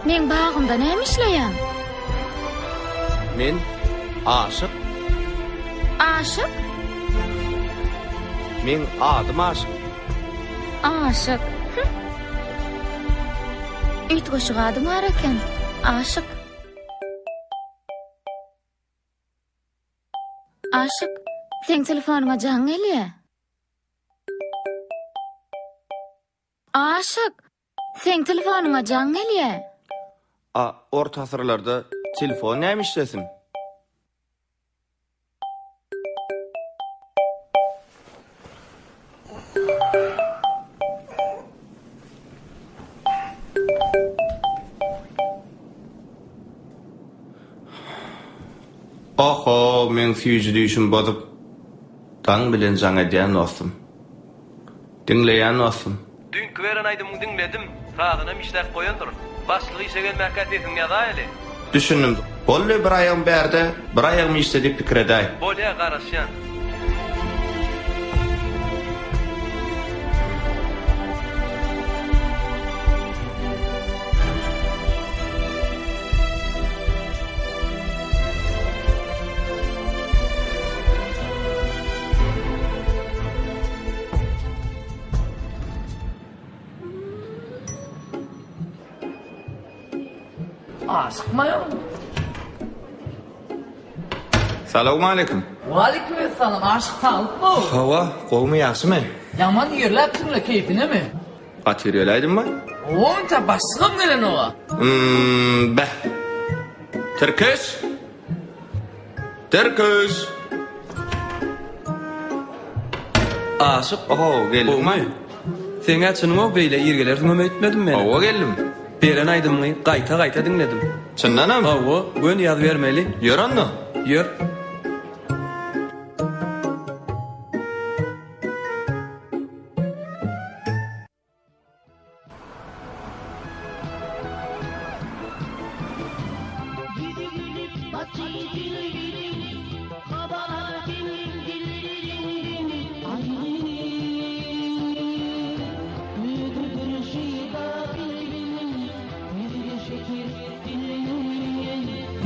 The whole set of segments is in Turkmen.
Meň bagymda näme işleýäň? Men aşyk. Aşyk? Meň adym Aşyk. Aşyk. Hü. Üýtgeşik adyň bar eken. Aşyk. Aşyk, seň telefonyňa jaň gelýä. Aşyk, seň telefonyňa jaň gelýä. A orta asyrlarda telefon näme işlesin? Oho, meň süýji düýşüm bozup, daň bilen jaň edýän dostum. Diňleýän dostum. Düýnki beren aýdymyňy diňledim, sazynam işläp goýandyryn. Başlyk işe gelmäkä sesiňi ýazaýaly. Düşündim. Boldy bir aýagym bärde, bir aýagym işde diýip pikir edäý. Bolýa, garaşýan. Aşykmaýaň. Salowmaleýkim. Waleýkim essalam, Aşyk saglykmy? Hawa, gowumy, ýagşymy? Ýaman ýerläpsiň-le, keýpinemi? Gaty ýerläýdimmi? Onça başlygam gelenok-a. Hum, beh. Tirkiş! Tirkiş! Aşyk, Oho, geldiňmi? gowumy? Seň-ä çynyň-ow beýle ir gelersiňem öýtmedim men. Hawa, geldim. Beren aýdymyňy gaýta-gaýta diňledim. Çyndanam? Hawa, göni ýazybermeli. Ýör onda. Ýör.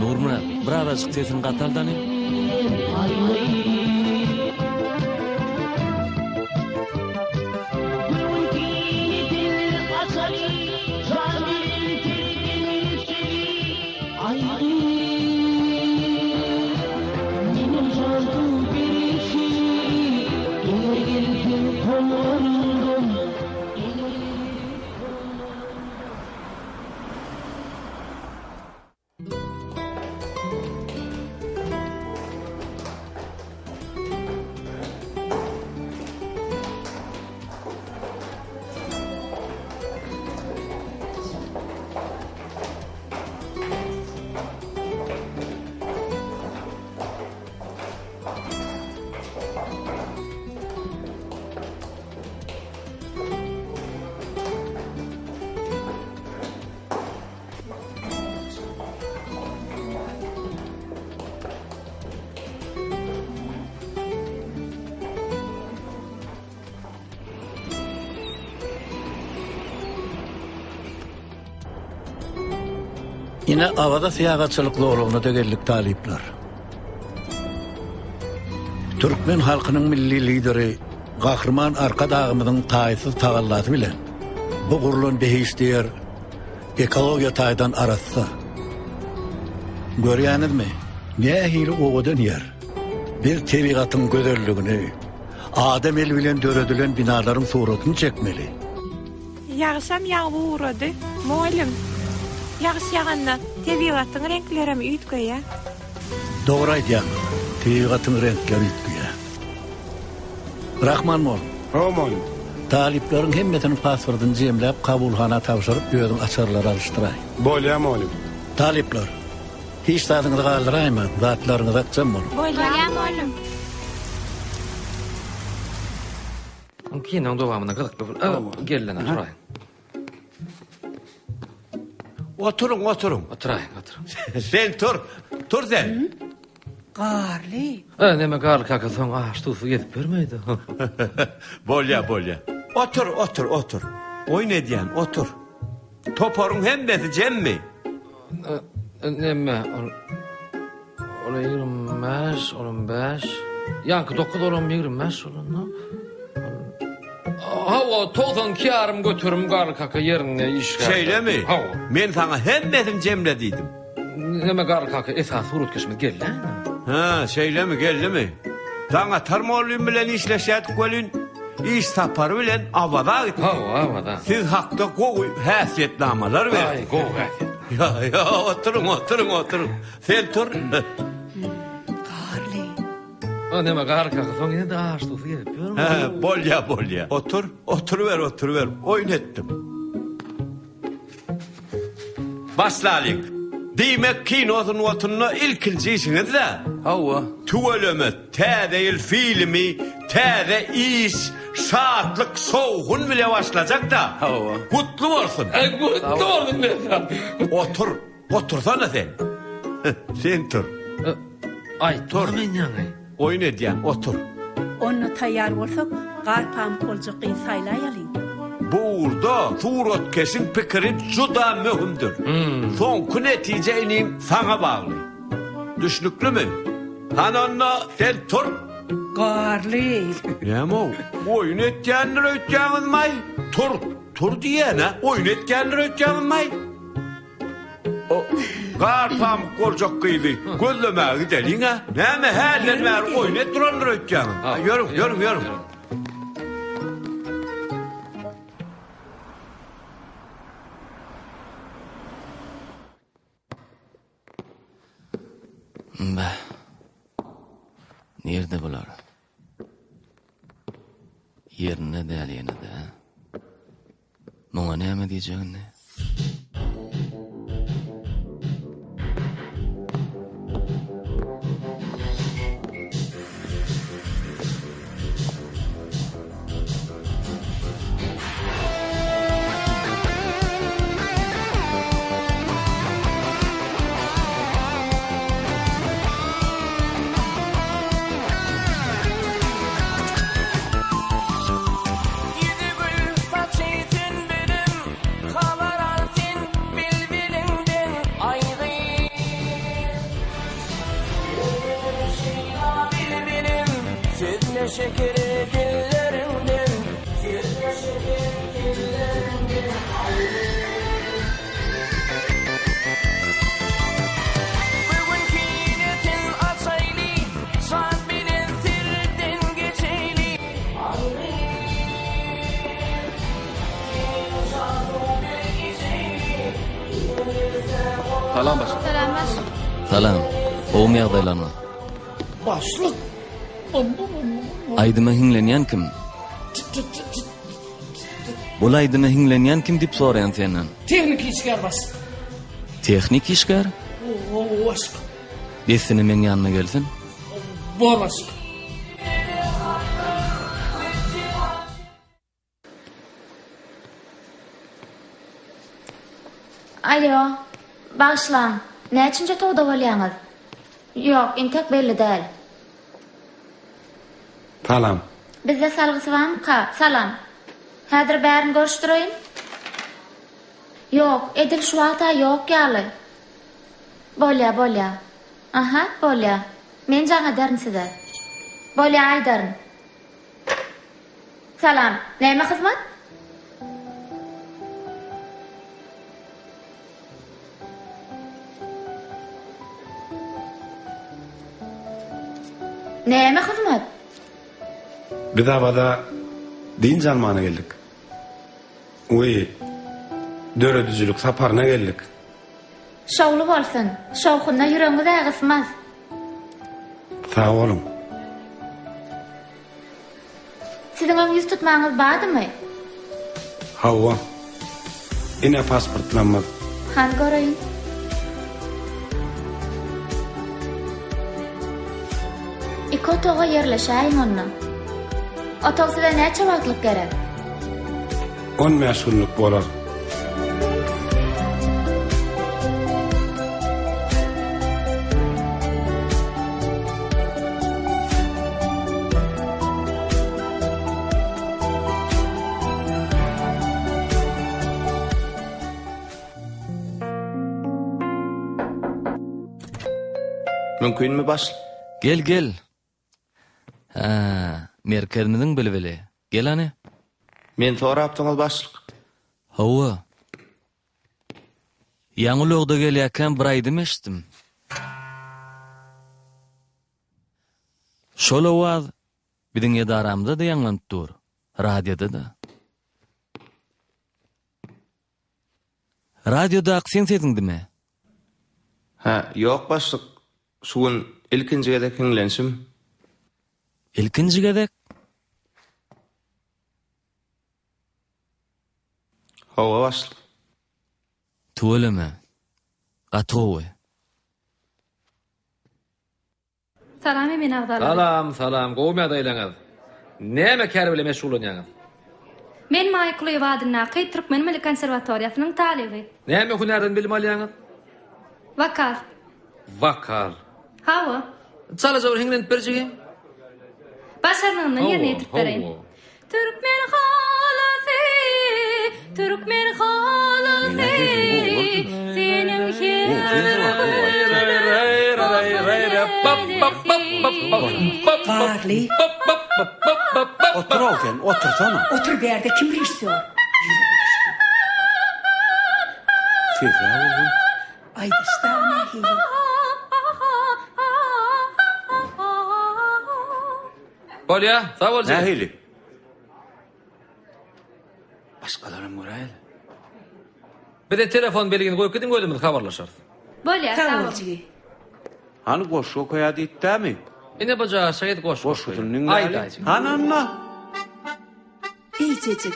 Nurmyrat, birazajyk sesiňi gataldany. Ine Awaza syýahatçylyk zolagyna-da geldik talyplar. Türkmen halkynyň Milli Lideri Gahryman Arkadagymyzyň taýsyz tagallasy bilen bu gurlan behişdi ýer ekologiýa taýdan arassa. Görýäňizmi, nähili owadan ýer. Biz tebigatyň gözelligini, adam eli bilen döredilen binalaryň suratyny çekmeli. Ýagyşam ýagyp ugrady, mugallym. Ýagyş ýaganda tebigatyň reňklerem üýtgeýär. Dogry aýdýaňyz, tebigatyň reňkleri üýtgeýär. Rahman mol. Hawa mugallym. Talyplaryň hemmesiniň pasportyny jemläp kabulhana tabşyryp özüň açarlary alyşdyraý. Bolýa mugallym. Talyplar, hiç zadyňyzy galdyraýmaň, zatlaryňyza ykjam boluň. Bolýa mugallym. Kinoň dowamyna gyzykly bol. Gel-le turaýyň. Oturyň, oturyň. Oturaýyň, oturyň. Sen tur. Tur sen. Garly. E, neme Garly kaka soň aş duzsuz gezip ýörmeýdi. Bolýa, bolýa. Otur, otur, otur. Oýun edýän, otur. Toparyň hemmesi jemmi? Neme ol Ol 25, olam 5. Ýaňky 9 olam 25 bolanda. Hawa, 92 ýarym göterim Garly kaka ýerinde işgär. Şeýlemi? Hawa. Men saňa hemmesini jemle diýdim. Neme Garly kaka esasy suratkeşimiz geldi. Hä, şeýlemi, geldimi? Daňatar mugallym bilen işleşýärdik welin, iş sapary bilen Awaza gitdi. Hawa, Awaza. Siz hakda gowy häsiýetnamalar berdi. Aý, gowy häsiýet. Ýa, ýa, oturyň, oturyň, oturyň. Sen tur. Garly. O neme Garly kaka, soň ýene-de aş-dusy gelip ýörmi? Hä, bolýa, bolýa. Otur, oturyber, oturyber. Oýun etdim. Başlalyň. Diýmek, kino sungatynda ilkinji işiňiz-dä? Hawa. Tüweleme, Täze ýyl filmi, täze iş, şatlyk, şowhun bile başlajak-da. Hawa. Gutly bolsun! Aý, gutly bolsun Mesut. Otur, otursana sen. Sen tur. Aý, tur men ýaňy. Oýun edýän, otur. Onda taýýar bolsak, gar pamyk boljak gyzy saýlaýalyň. Bu ugurda suratkeşiň pikiri juda möhümdir. Soňky netije inim saňa bagly. Düşnüklimi? Hany onda sen tur. Garly. Näme-ow, oýun etýändir öýtýäňizmaý? Tur, tur diýýän-ä, oýun etýändir öýtýäňizmaý? O gar pamyk boljak gyzy gözlemäge gideliň-ä. Näme hälden bäri oýun edip durandyr öýtýäňiz? Ýörüň, ýörüň, ýörüň. Beh. Nirde bular? Ýerinde däl ýene-de. Muňa näme diýjek indi? Ýüzi gül, saçy sünbülim, Habar al sen bilbiliňden, aý gyz. Şeýda bilbilim, Sözle şeker dilleriňden, Sözle şeker dilleriňden, aý gyz. Bu gün kinetin açaýly, Şat bilen sirden geçeýli. Salam başlyk. Salam başlyk. Salam. Gowumy ýagdaýlaryňyz? Başlyk. Aýdyma hiňlenýän kim? Bul aýdyma hiňlenýän kim diýip soraýan senden. Tehniki işgär başlyk. Tehniki işgär? Başlyk. Dessine meň ýanyma gelsin. Bor başlyk. Alo, bagyşlaň, näçinji otagda bolýaňyz? Ýok, entek belli däl. Salam. Bizde salgysy barmyka? Salam. Häzir bärini görüşdireýin. Ýok, edil şu wagt-a ýok ýaly. Bolýa, bolýa. Aha, bolýa. Men jaň ederin size. Bolýa, aýdaryn. Salam. Näme hyzmat? Näme hyzmat? Biz Awaza dynç almana geldik. We döredijilik saparyna geldik. Şowly bolsun. Şowhunda ýüregiňiz-ä gysmaz. Sag boluň. Siziň öň ýüz tutmaňyz bardymy? Hawa. Ine pasportlarymyz. Hany göreýin. Iki otaga ýerleşäýiň onda. Otag size näçe wagtlyk gerek? On bäş günlük bolar. Mümkinmi başlyk? Gel, gel. Hä, merkezimiziň bilbili. Gel hany. Meni sorapdyňyz başlyk. Hawa. Ýaňy ulagda gelýärkäm bir aýdym eşitdim. Şol owaz biziň edaramyzda-da ýaňlanyp dur, radioda-da. Radiodaky seň sesiňdimi? Hä, ýok başlyk, şu gün ilkinji gezek hiňlenişim. Ilkinji gezek? Hawa başlyk. Tüweleme. Gaty gowy. Salam emin agzalary. Salam salam gowumy ýagdaýlaňyz. Näme kär bile meşgullanýaňyz? Men Maýa Kulyýewa adyndaky Türkmen milli konserwatoriýasynyň talyby. Näme hünärden bilim alýaňyz? Wokal. Wokal. Hawa. Çalaja bir hiňlenip ber jigim. Başarnygymdan ýerine ýetirip bereýin. Türkmen halasy, türkmen halasy, seniň Garly. Otur-ow sen, otursana. Otur bärde kim režissýor? Sesi-ä gowy. Aýdyş-da nähili. Bolýa, sag bol jigim. Nähili? Başgalaram göräýeli. Bize telefon belgini goýup gidiň özümiz habarlaşarys. Bolýa, Sag sag bol bol. jigi. Hany goşgy okaýa diýipdämi? Ine bu jaşa git goşgy. Goşgusyny diňläli. Aýdaýjy. Hany onda? Eýjejik.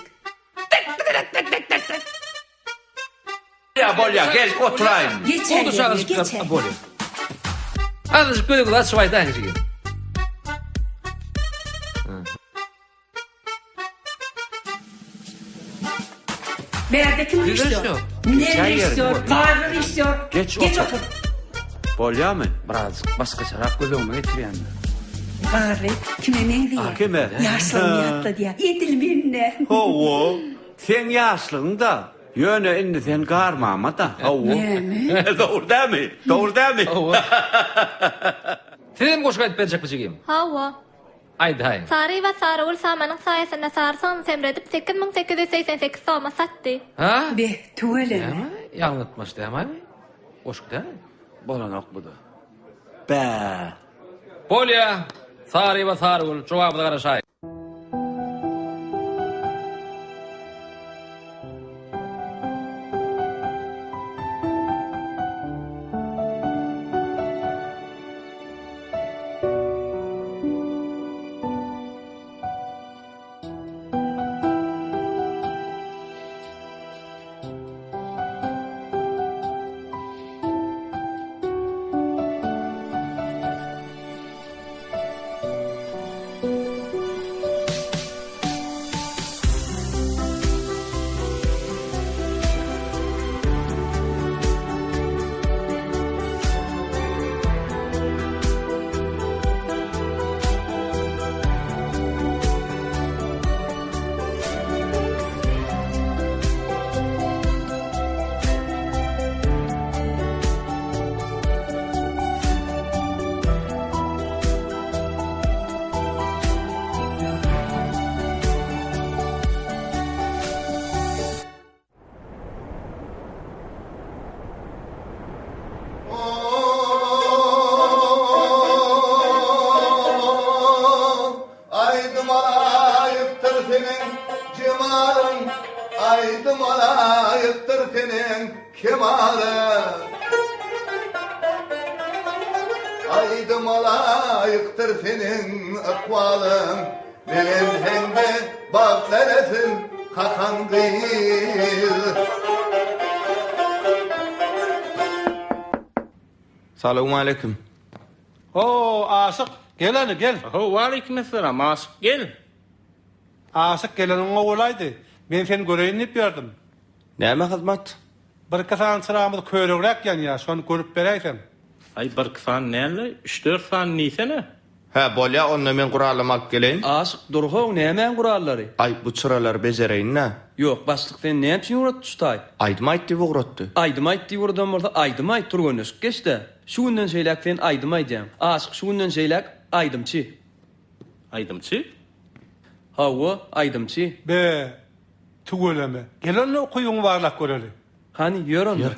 Bolýa, bolýa, gel oturaýyn. Geçer ýerine geçer. Bolýa. Azajyk gözüňizi açyp aýdaýyň jigim. Bärde kim režissýor? Men režissýor, Garly režissýor. Geç Geç otur. otur. Bolýamy? Birazjyk başgaçarak göz öňüme getirýän. Garly kime meňzeýär? Kime? Ýaşlygyny ýatladýar. Edil mende. Hawa, seň ýaşlygyň-da. Ýöne indi sen garmama-da. Hawa. Näme? Dogry dälmi? Dogry dälmi? Hawa. Sizem goşgy aýdyp berjekmi jigim? Hawa. Aýdaýyň. Saryýewa Sarygül samanyň saýasynda sary sygryny semredip, 8888 soma satdy. Hä? Be, tüweleme. Näme? Ýalňytmaç dämaý? Goşgy däl. Bolanok bu-da. Bä. Bolýa. Saryýewa Sarygül, jogabyňyza garaşaýyn. Aýdyma laýykdyr seniň jemalyň, Aýdyma laýykdyr seniň kemalyň. Aýdyma laýykdyr seniň ykbalyň, Begenseň-de bagt eresin kakan gyz. Salowmaleýkim. Ho, Aşyk, gel hany, gel. Ho, waleýkimessalam, Aşyk, gel. Aşyk, geleniň gowy bolaýdy. Men seni göreýin diýip ýördüm. Näme hyzmat? Birki sany çyragymyz körügräk ýanýar, şony görüp beräýseň. Aý, birki sany däl-de, üç-dört sany diýsene. Hä, bolýa, onda men guralymy alyp geleýin. Aşyk, dur-how, nämäň gurallary? Aý, bu çyralary bejereýin-dä. Ýok, başlyk seni näme üçin ugratdy şu taý? Aýdym aýt diýip ugratdy. Aýdym aýt diýip ugradan bolsa, aýdym aýt, türgenleşik geç-dä. Şu günden şeýläk sen aýdym aýdýaň. Aşyk şu günden şeýläk aýdymçy. Aýdymçy? Hawa, aýdymçy. Be, tüweleme. Gel onda ukybyňy barlap göreli. Hany, ýör onda. Ýör.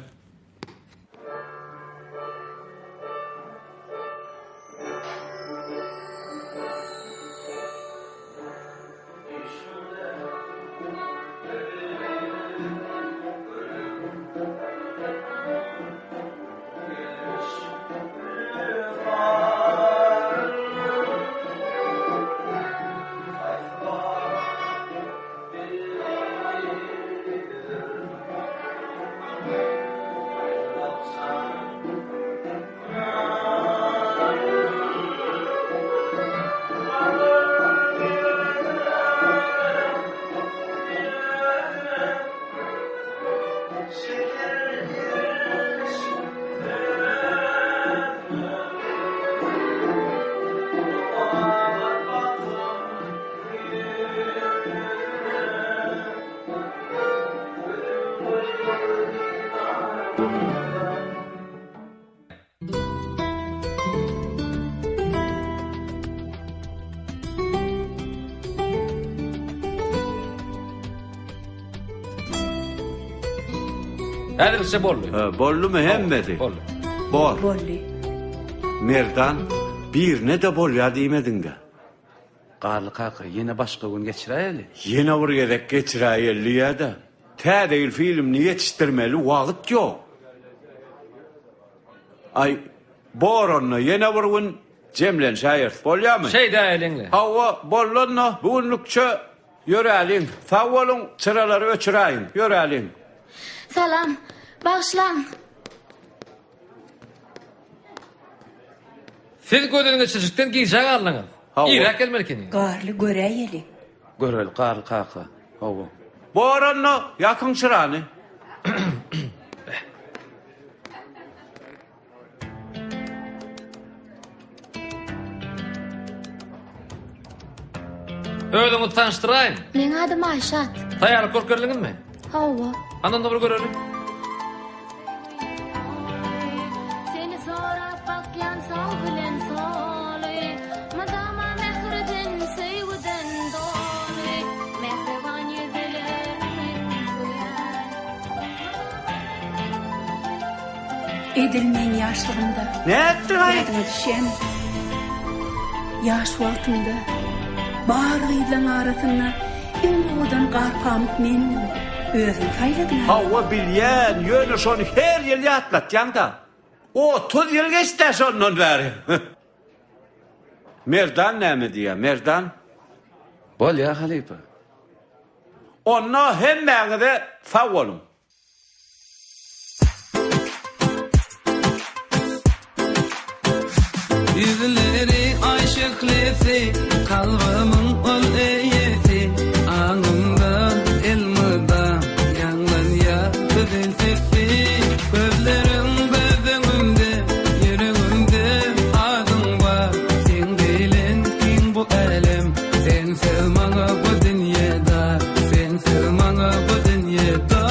Häzirlikçe boldy. Hä, boldumy hemmesi? Boldy. Bor. Boldy. Merdan, birine-de bolýar diýmediň-dä. Garly kaka, ýene başga gün geçiräýeli. Ýene bir gezek geçiräýeli diýýä-de. Täze ýyl filmini ýetişdirmeli wagt ýok. Aý, bor onda, ýene bir gün jemlenşäýeris, bolýamy? Şeýdäýeliň-le. Hawa, boldy onda, bu günlükçe ýöräliň. Sag boluň, çyralary öçüräýiň, ýöräliň. Salam, bagyşlaň. Siz gözden geçirişikden gijä galdyňyz. Hawa. Irräk gelmeli ekeniňiz. Garly göräýeli. Göreli, Garly kaka. Hawa. Bor onda, ýakyň çyrany. Özüňizi tanyşdyraýyň. Meň adym Aýşat. Taýýarlyk görüp geldiňizmi? Hawa. Hany onda bir göreli. Seni sorap bakýan sag bilen soly, Mydama mähirden, söýgüden doly, Mähriban ýüzlerimi söýän. Edil meň ýaşlygymda. Nätdiň-aý? Ýadyňa düşýämi? Ýaş wagtymda bar gyzlaň arasynda iň owadan garpamyk mendim. Özüň saýladyň-a. Hawa, bilýän, ýöne şony her ýyl ýatlatýaň-da. 30 ýyl geçd-ä şondan bäri. Merdan näme diýýär, Merdan? Bolýa, halypa. Onda hemmäňize sag boluň. Ýüzleri aý şöhlesi, kalbymyň ol eýesi, Aňymda elmydam ýaňlanýar gözel sesi. Gözleriň göz öňümde, ýüregimde adyň bar, Seň bilen giň bu älem, sensiz maňa bu dünýe dar, Sensiz maňa bu dünýe dar.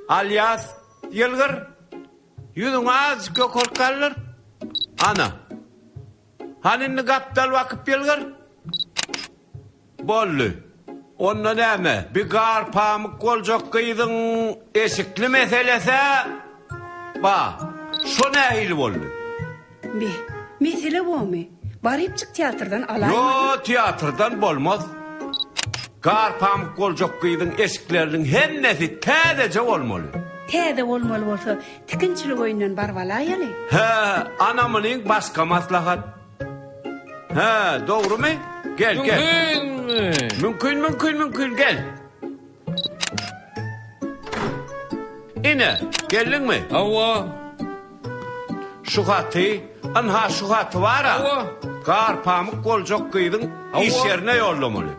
Alýas, ýylgyr. Ýüzüňi azajyk ýokaryk galdyr. Ana. Hany indi gapdal bakyp ýylgyr. Boldy. Onda näme, bi gar pamyk boljak gyzyň eşikli meseles-ä ba. Şo nähili boldy? Be, mesele bomy? Barypjyk teatrdan alaýmaly. Ýo, teatrdan bolmaz. Gar pamyk boljak gyzyň eşikleriniň hemmesi täzeje bolmaly. Täze bolmaly bolsa, tikinçilik öýünden baryp alaýaly. Hä, ana munyň başga maslahat. Hä, dogrumy? Gel, gel. Mümkinmi? Mümkin, mümkin, mümkin, gel. Ine, geldiňmi? Hawa. Şu haty, ynha şu haty bar-a. Hawa. Gar pamyk boljak gyzyň iş ýerine ýollamaly.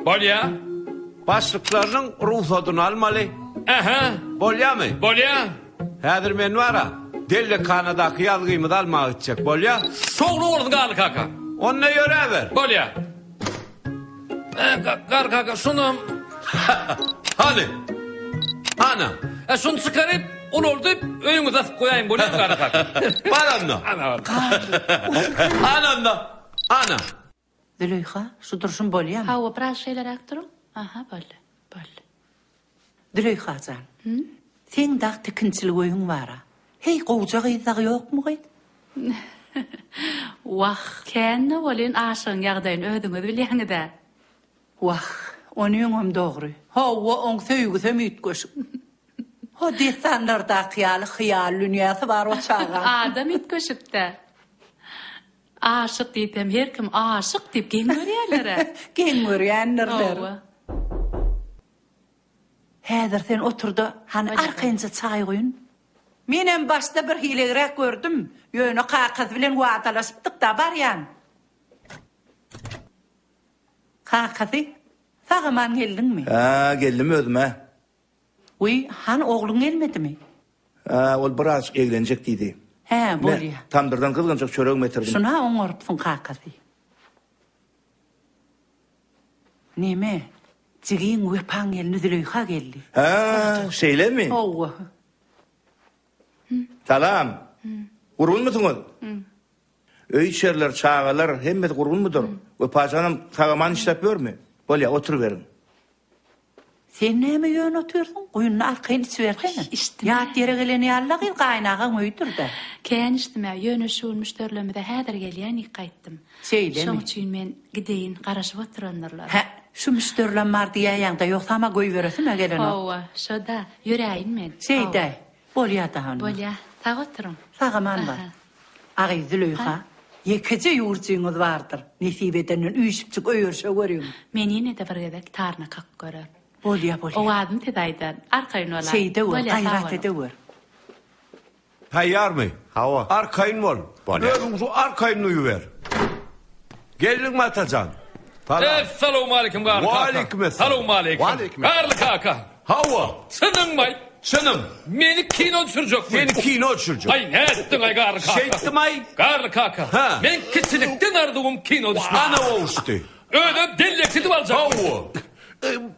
Bolýa. Başlyklarynyň rugsadyny almaly. Ähä. Bolýamy? Bolýa. Häzir men bar-a, dellekhanadaky ýazgymyzy almaga gitjek, bolýa? Şowly bolsun Garly kaka. Onda ýöräber. Bolýa. Garly kaka, şunam. Hany? Ana. E, şuny çykaryp, ulaldyp, öýüňize asyp goýaýyn, bolýamy Garly kaka? Bar onda. Ana onda. Ana. Züleýha, şu durşum bolýamy? Hawa, biraz şeýleräk duruň. Aha, boldy. Boldy. Züleýha jan, seň dag tikinçilik öýüň bar-a. Heý, gowja gyz dagy ýokmy gyz? Wah, kän-de welin aşygyň ýagdaýyny özüňiz bilýäňiz-ä. Wah, onyňam dogry. Hawa, oň söýgüsem üýtgeşik. Ho dessanlardaky ýaly hyýal dünýäsi bar o çagaň. Adam üýtgeşik-dä. Aşyk diýsem her kim aşyk diýip geň görýärler-ä. Geň görýändirler. Hawa. Häzir sen otur-da, hany arkaýynja çaý guýun. Menem başda birhilegräk gördüm, ýöne kakasy bilen wadalaşypdyk-da barýan. Kakasy, sag-aman geldiňmi? Hä, geldim özüm-ä. Wiý, hany ogluň gelmedimi? Hä, ol birazjyk eglenjek diýdi. Hä, bolýa. Me, tamdyrdan gyzgynjak çöregem getirdim. Şun-a oňarypsyň kakasy. Neme, jigiň Wepaň gelni Züleýha geldi. Hä, şeýlemi? Hawa. Salam. Gurgunmysyňyz? Öý-içeriler, çagalar, hemmesi gurgunmydyr? Wepajanam sag-aman işläp ýörmi? Bolýa, oturyberiň. Sen näme ýöne otyrsyň? Guýunyny arkaýyn içibersene. Içdim. Ýat ýere gelen ýaly-la gyz, gaýynagaň öýüdir-dä. Kän içdim-ä, ýöne şu gün müşderilerimize häzir gelýän diýip gaýtdym. Şeýlemi? Şoň üçin men gideýin, garaşyp oturandyrlar. Hä, şu müşderileň bar diýäýeňdä, ýogsam-a goýberesim-ä gelenok. Hawa, şo-da, ýöräýin men. Şeýdäý. Bolýa-da onda. Bolýa, sag oturyň. Sag-aman bar. Agy Züleýha, ýekeje ýurjyňyz bardyr, nesip edenden üýşüpjik öýerşe görüň. Men ýene-de bir gezek taryna kakyp görerin. Bolýa, bolýa. Owazyny size aýdaryn. Arkaýyn bolaý. Şeýde gör, Bolýa, sag gaýrat boluň. ede gör. Taýýarmy? Hawa. Arkaýyn bol. Bolýa. Özüň şu arkaýyn duýuber. Geldiňmi Atajan? Salam. Essalawmaleýkim Garly kaka. Waleýkim esselam. Salowmaleýkim. Waleýkim Garly kaka. Hawa. Çynyňmy? Çynym. Meni kino düşürjekmi? Seni kino düşürjek. Aý nätdiň aý Garly kaka? Şeýtdim-aý. Garly kaka. Hä. Men kiçilikden arzuwym kino düşmek. Ana gowuşdy. Özem dellekçi edip aljak. Hawa.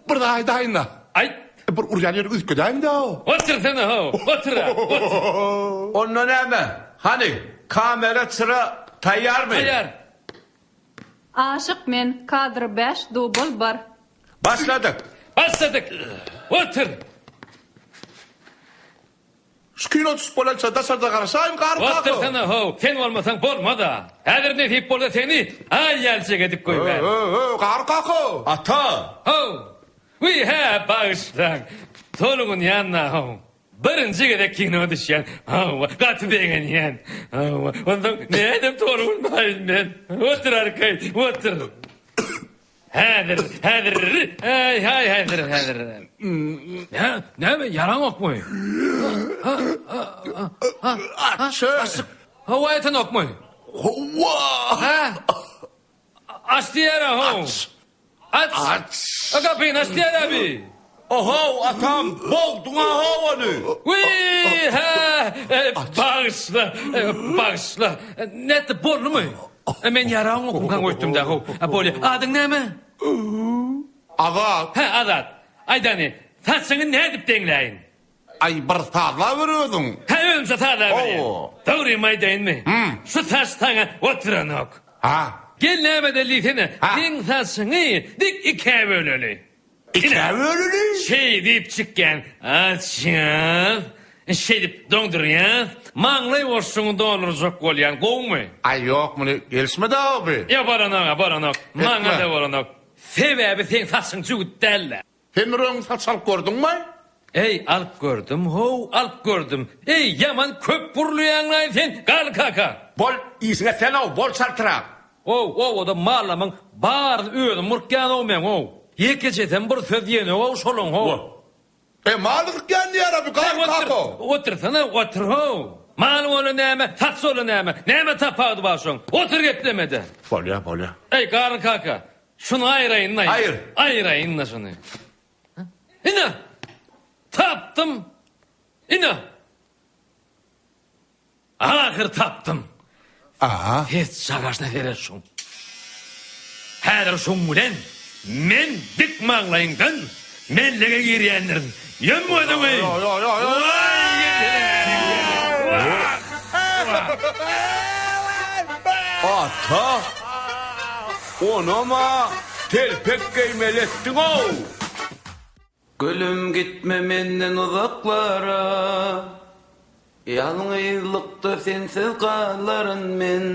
Bir zat aýdaýyn-da. Aýt. Bir urýan ýeri üýtgedäýiň-dä. Otursana how, otur-a, otur. Onda näme? Hany, kamera, çyra taýýarmy? Taýýar. Aşyk men, kadr bäş, dubl bir. Başladyk. Başladyk. Otur. Şu kino düşüp bolýança daşarda garaşaýyn Garry kaka. Otursana how, sen bolmasaň bolmaz-a. Häzir nesip bolsa seni aý ýalyjak edip goýbärin. Hö, hö, Garry kaka. Ata. How. Wiý, hä, bagyşlaň. Tolgunýan-da how. Birinji gezek kino düşýän. Hawa, gaty begenýän. Hawa, onsoň nädip tolgunmaýyn men? Otur arkaýyn, otur. Häzir, häzir, äý, haý, häzir, häzir. Nä, näme, ýaraňokmy? Açyk. Howa ýetenokmy? Howa. Hä? Aç diýýär-ä, how. Aç. Aç! Aç! A gapyny aç diýýär abi. Ohow, atam, bogduň-a how ony! Wiý, hä, bagyşla, bagyşla. Nätdi, boldumy? Men ýaragyň okumkaň öýtdüm-dä, how. Bolýa. Adyň näme? Azat. Hä, Azat. Aýdany, saçyňy nädip deňläýin? Aý, bir sazlaber özüň. Hä, özümçe sazlaberýän. Hawa. Dogrymy aýdaýynmy? Şu saç saňa oturanok. Ha. Gel näme edeli diýsene, seň saçyňy dik ikä böleli. Ikä böleli? Şeý diýip çykýan, açýas, şeýdip doňdurýas, maňlaý boşlugyňy doldurjak bolýan, gowumy? Aý, ýok, muny gelişmedi-ow bi. Ýok, bolanok-a, bolanok. Maňa-da bolanok. Sebäbi seň saçyň jübüt däl-dä. Sen bir öň saç alyp gördüňmi? Eý, alyp gördüm, how, alyp gördüm. Eý, ýaman köp gurlaýaňlaý sen, Garly kaka! Bol, işiňe sen-ow, bol çaltrak! How, obada mallamyň baryny özüm gyrkýan-ow meň, how. Ýekejesem bir söz diýenok-ow şolaň, how. E, mal gyrkýan diýýär-ä bu, Garly kaka! Otursana, otur, how. Mal bola näme, saç bola näme, näme tapawudy bar şoň? Otur gepleme-de. Bolýa, bolýa. Eý, Garly kaka, Şuny aýraýyn-da. Aýyr. Aýraýyn-da şuny. Ine! Tapdym! Ine! Ahyr tapdym. Aha. Ses çagaşyna seret şuň. Häzir şuň bilen men dik maňlaýyňdan mellege girýändirin. Ýum gözüňi! Ata! Onam-a telpek geýmeli etdiň-ow! Gülüm gitme menden uzaklara, Ýalňyzlykda sensiz galaryn men.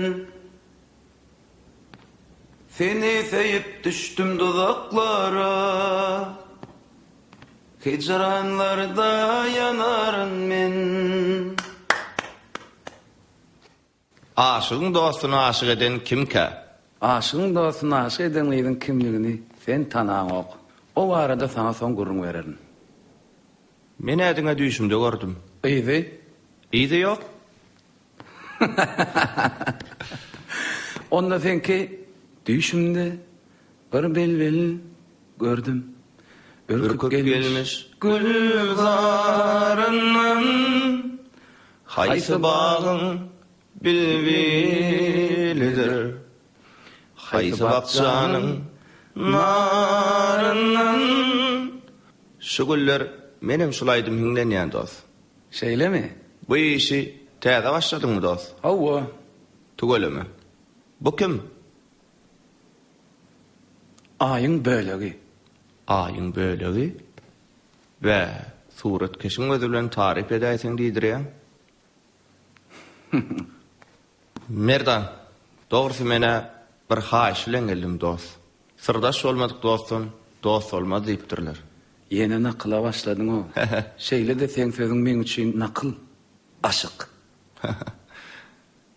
Seni söýüp düşdüm duzaklara, Hijranlarda ýanaryn men. Aşygyň dostuny aşyk eden kimkä? Aşygyň dostuny aşyk eden gyzyň kimligini sen tanaňok. O barada saňa soň gürrüň bererin. Men-ä diňe düýşümde gördüm. Yzy? Yzy ýok. Onda seňki düýşümde bir bilbil gördüm. Ürküp gelmiş gülzaryndan. Haýsy bagyň bilbilidir, Haýsy bakjanyň naryndan. Şu günler menem şul aýdym hiňlenýän dos. Şeýlemi? Bu işi täze başladyňmy dos? Hawa. Tüweleme. Bu kim? Aýyň bölegi. Aýyň bölegi? Bä, suratkeşiň özi bilen taryp edäýseň diýdirýäň. Merdan, dogrusy men-ä bir haýyş bilen geldim, dost. Syrdaş bolmadyk dostdan dost bolmaz diýipdirler. Ýene nakyla başladyň-ow. Şeýle-de seň sözüň meň üçin nakyl, aşyk.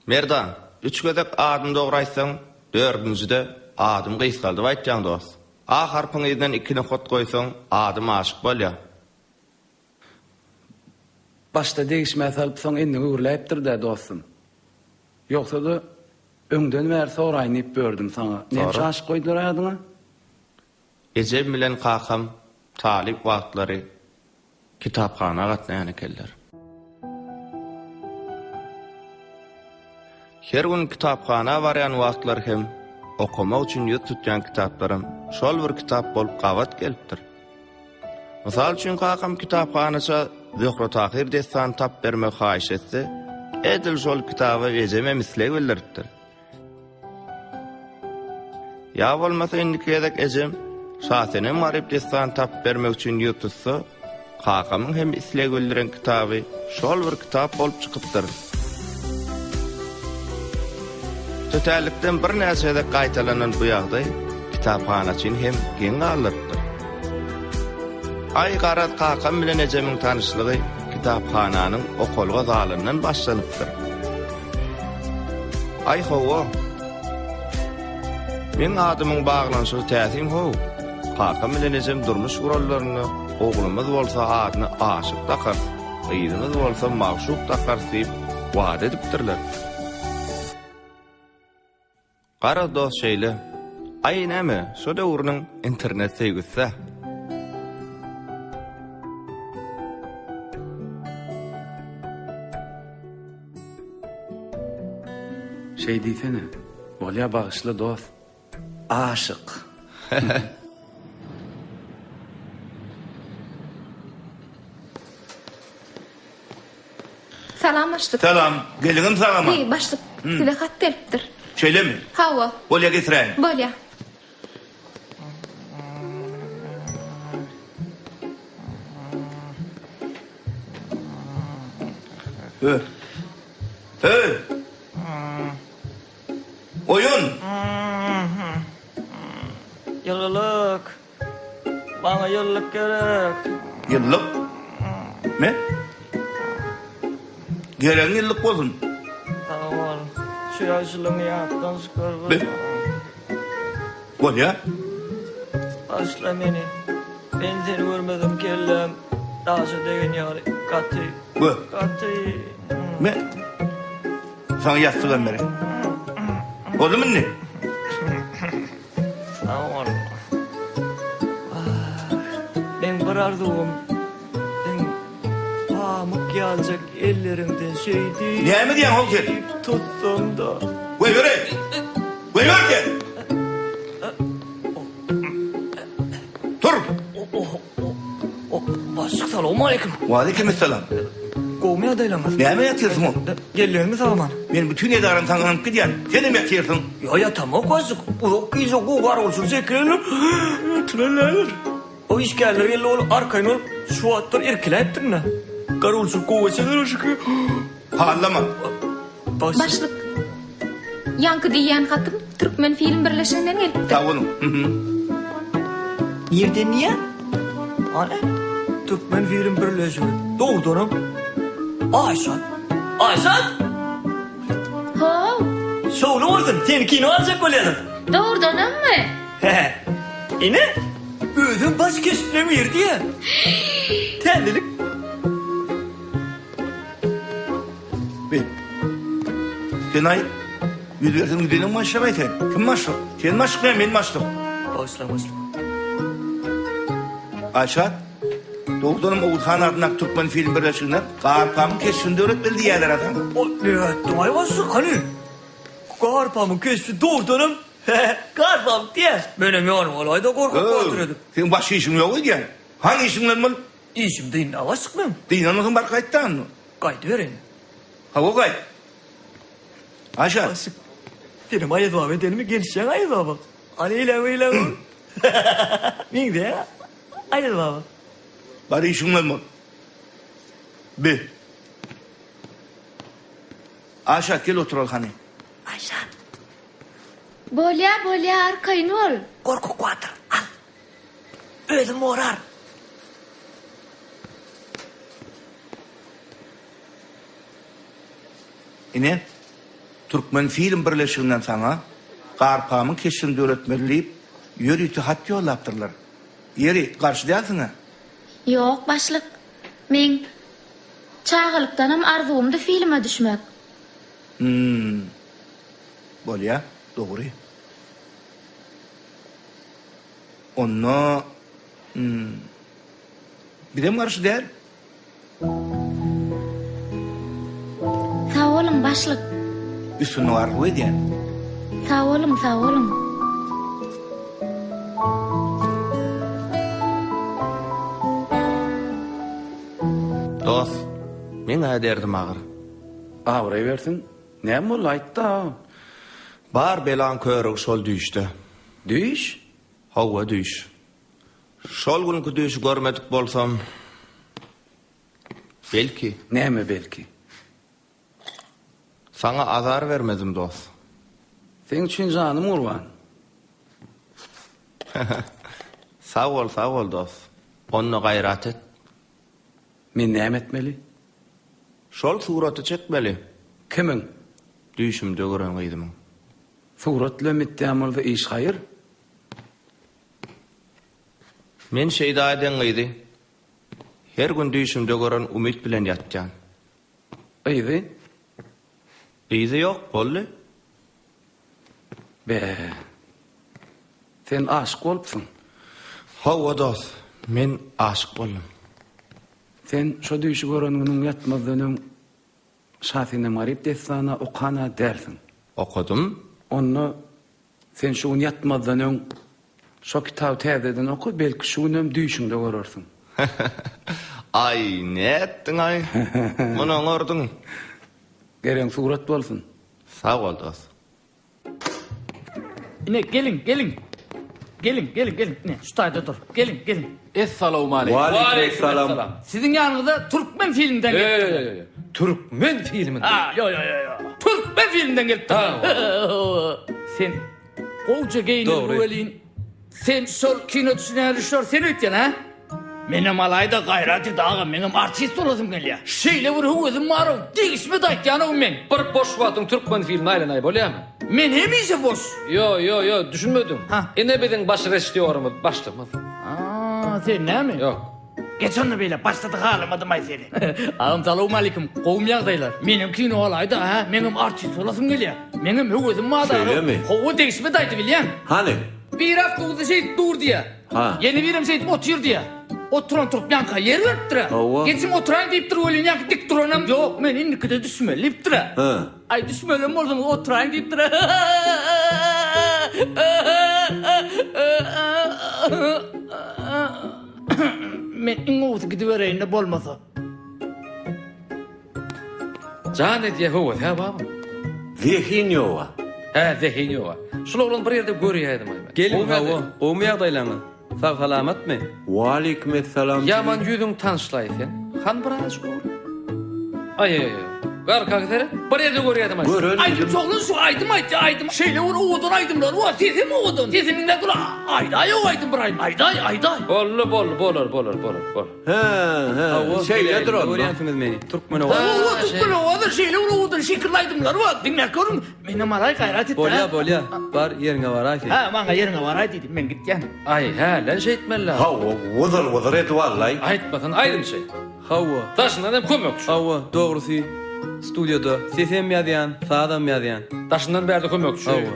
Merdan, üç gezek adyny dogry aýtsaň, dördünjide adymy gysgaldyp aýtýaň dost. A harpyň yzyndan iki nokat goýsaň, adym Aşyk bolýa. Başda degişmä salyp soň endiňi öwrüläýipdir-dä dostum. Ýogsa-da öňden bäri soraýyn diýip bördüm saňa. Näme üçin Aşyk goýdular adyňa? Ejem bilen kakam talyp wagtlary kitaphana gatnaýan ekenler. Her gün kitaphana barýan wagtlary hem okamak üçin ýüz tutýan kitaplarym şol bir kitap bolup gabat gelipdir. Mysal üçin kakam kitaphanaça Zöhre-Tahyr dessany tapyp bermegi haýyş etse, edil şol kitaba ejemem isleg bildiripdir. Ýa bolmasa indiki gezek ejem Şasenem-Garyp dessany tapyp bermek üçin ýüz tutsa, kakamyň hem isleg bildiren kitaby şol bir kitap bolup çykypdyr. Tötänlikden birnäçe gezek gaýtalanan bu ýagdaý kitaphanaçyny hem geň galdyrypdyr. Aý, garaz, kakam bilen ejemiň tanyşlygy kitaphananyň okalga zalyndan başlanypdyr. Aý, hawa. Meň adymyň baglanyşygy täsin how. Kakam bilen ejem durmuş guranlarynda oglumyz bolsa adyny Aşyk dakarys, gyzymyz bolsa Magşuk dakarys diýip wada edipdirler. Garaz dost şeýle. Aý näme, şo döwrüniň internet söýgüsi-dä. Şeý diýsene. Bolýa bagyşla dost. Aşyk. başlyk. Salam, geliňim sag-aman. Heý, başlyk, size hat gelipdir. Şeýlemi? Hawa. Bolýa getiräýiň. Bolýa. Ö. Öý! Oýun! Ýylylyk. Maňa ýyllyk gerek. Ýyllyk? Me? Geregiň ýyllyk bolsun. Sag bol. Şu ýagşylygyňy ýatdan çykar. Be. Bolýa. Bagyşla meni. Men seni görmesem kelläm daşa degen ýaly gaty. Gö. Gaty. Me. Saňa ýassygam bereýin. Boldumy indi? Sag bol. Meň bir arzuwym seň pamyk ýaljak elleriňden şeýdip. Näme diýýäň hol sen? Tutsam-da. Goýber-eý! Goýber sen! Tur! Başlyk salowmaleýkim. Waleýkimessalam. Gowmy ýagdaýlaryňyz? Näme ýatyrsyň ol? Geldiňizmi sag-aman? Men bütin edaram saňa ynanyp gidýän. Senem ýatyrsyň. Ýa ýatamok başlyk. Uzak gije gowy garawulçylyk çekilendir. Ýatyberlerdir. O işgärler geldi ol arkaýyn bolup şu wagtlar irkiläýipdirin-dä. Garawulçylyk gowy geçendir şükür. Pallama. Başlyk, ýaňky diýýän hatym Türkmenfilm birleşiginden gelipdir. Sag boluň. Nirden diýýä? Hany? Türkmenfilm birleşigi. Dogrudanam. Aýşat. Aýşat! How! Şowly bolsun, seni kino aljak bolýarlar. Dogrudanammy? Hä. Ine, özem baş keşpleň biri diýýä. Täzelik. Bi. Sen aý, ýüz berseň ýüzüniň başlygy sen. Kim başlyk? Sen başlyk ýa men başlyk? Bagyşlaň başlyk. Aýşat, dogrudanam Oguzhan adyndaky Türkmen film birleşigine Garpamyň keşbini döretmeli diýýärler-ä saňa. O, nätdiň-aý başlyk, hany? Garpamyň keşbi dogrudanam Garpamyk diýýär. Menem ýanyma alaý-da gorkup otur edip. Seň başga işiň ýok öýdýän. Hany işiň bilen bol. Işim dynda başlyk meň. Dynanmasaň bar gaýt-da onda. Gaýdybereýin. Hawa gaýt. Aýşa. Başlyk. Senem Aýaz baba edenimi gelişýäň Aýaz baba. Hany eýläň beýläň bol. Meňzeýäň Aýaz baba. Bar işiň bilen bol. Bi. Aýşa gel oturaly hany. Aýşa. Bolýa bolýa arkaýyn bol. Gorkak batyr al. Özüm gorar. Ine, Türkmenfilm birleşiginden saňa Garpamyň keşbini döretmeli diýip, ýörite hat ýollapdyrlar. Ýeri, garşy dälsiň-ä? Ýok, başlyk. Meň çagalykdanam arzuwymdy filme düşmek. Hüm. Bolýa, dogry. Onda, hüm, bizem garşy däl. Sag boluň, başlyk. Üstünlik arzuw edýän. Sag boluň, sag boluň. Dos, meň-ä derdim agyr. Abraý bersin. Näme boldy, aýt-da. Bar belaň körügi şol düýşde. Düýş? Hawa, düýş. Şol günki düýşi görmedik bolsam, belki. Näme belki? Saňa azar bermezdim, dost. Seň üçin janym gurban. Sag bol, sag bol, dost. Onda gaýrat et. Men näme etmeli? Şol suraty çekmeli. Kimiň? Düýşümde gören gyzymyň. Surat bilen bitýän bolsa iş haýyr. Men şeýda eden gyzy her gün düýşümde gören umyt bilen ýatýan. Yzy? Yzy ýok, boldy. Be. Sen aşyk bolupsyň. Hawa dos, men aşyk boldum. Sen şo düýşi gören günüň ýatmazdan öň Şasenem-Garyp dessany okan-a dälsiň. Okadym. Onda sen şu gün ýatmazdan öň şo kitaby täzeden oka, belki şu günem düýşüňde görersiň. Aý, nätdiň-aý? Muny oňardyň. Geregiň surat bolsun. Sag bol dost. Ine geliň, geliň. Geliň, geliň, geliň. Ine şu taýda dur. Geliň, geliň. Essalawmaleýkim. Waleýkim Siziň ýanyňyza türkmen filminden gelipdirler. Türkmen filminden? Ha, ýo, ýo, ýo, ýo. Türkmen filminden gelipdir. Sen gowja geýinip welin, sen şol kino düşünýän režissýor sen öýtýän, hä? Menem alaýda gaýrat et agam, meňem artist bolasym gelýär. Şeýle bir höwesim bar-ow, degişme-de aýtýan-ow men. Bir boş wagtyň türkmen filmine aýlanaý bolýamy? Men hemişe boş. Ýo, ýo, ýo, düşünmediň. Ine biziň baş režissýorymyz, başlygymyz. A, sen näme? Ýok. Geç onda beýle, başda-da halamadym-aý seni. Agam salowmalikim, gowumy ýagdaýlar? Menem kino alaýda, hä? Meňem artist bolasym gelýär. Meňem höwesim bar-da. Şeýlemi? Hawa, degişme-de aýdybilýäň. Hany? Bir awtobusda şeýdip dur diýýär. Ha. Ýene birem şeýdip otyr diýýär. Oturan turup ýaňka ýer beripdir-ä. Hawa. Geçiň oturaýyň diýipdir welin ýaňky dik duranam ýok men indikide düşmeli diýipdir-ä. Hä. Aý düşmelem bolsaňyz oturaýyň diýipdir-ä. Men iň gowusy gidibereýin-de bolmasa. Jan edýä höwes hä baba. Zehin ýoga. Hä zehin ýoga. Şul oglan bir ýerde görýädim aý men. Gelin hawa, gowmy ýagdaýlaňyz? Sag salamatmy? Waleýkim essalam. Ýaman ýüzüň tanyşlaý sen. Han birazajyk oglan. Aý aý aý. Gar kaka seret. Bir ýerde görýädim aý. Gören Aýdymçy oglan şu aýdym aýtýa aýdym. Şeýle bir owadan aýdymlary bar. Sesem owadan. Sesini diňläp dur. Aýdaý o aýdym bir aýdym. Aýdaý aýdaý. Boldy boldy bolar bolar bolar bol. Hä, hä, şeýledir onda. Görýänsiňiz meni, Türkmen owazy. Hawa, Türkmen owazy şeýle bir owadan şekilli aýdymlary bar. Diňläp görüň. Menem alaý gaýrat et. Bolýa, bolýa. Bar, ýeriňe baraý sen. Hä, maňa ýeriňe baraý diýdi. Men gitýän. Aý, hälden şeýtmeli. Hawa, wyzyr-wyzyr edip allaý. Aýtmasan aýdymçy. Hawa. Daşyndan hem kömekçi. Hawa, dogrusy, studiýada sesem ýazýan, sazam ýazýan. Daşyndan bärde kömekçi. Hawa.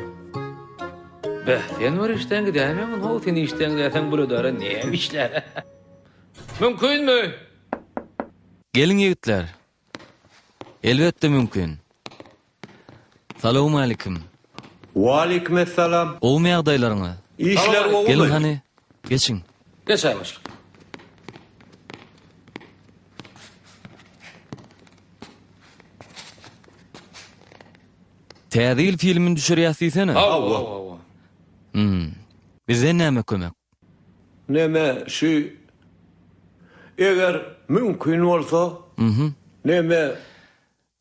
Beh, sen bir işden gidäýmegiň how, sen işden gidäýseň bul edara näme işlär? Mümkinmi? Geliň ýigitler. Elbetde mümkin. Salowmalikim. Waleýkim essalam. Gowumy ýagdaýlaryňyz? Işler gowumy? Geliň hany, geçiň. Geçäý başlyk. Täze ýyl filmini düşürýäs diýsene. Hawa, hawa. Hum. Bizden näme kömek? Neme şu eger mümkin bolsa neme.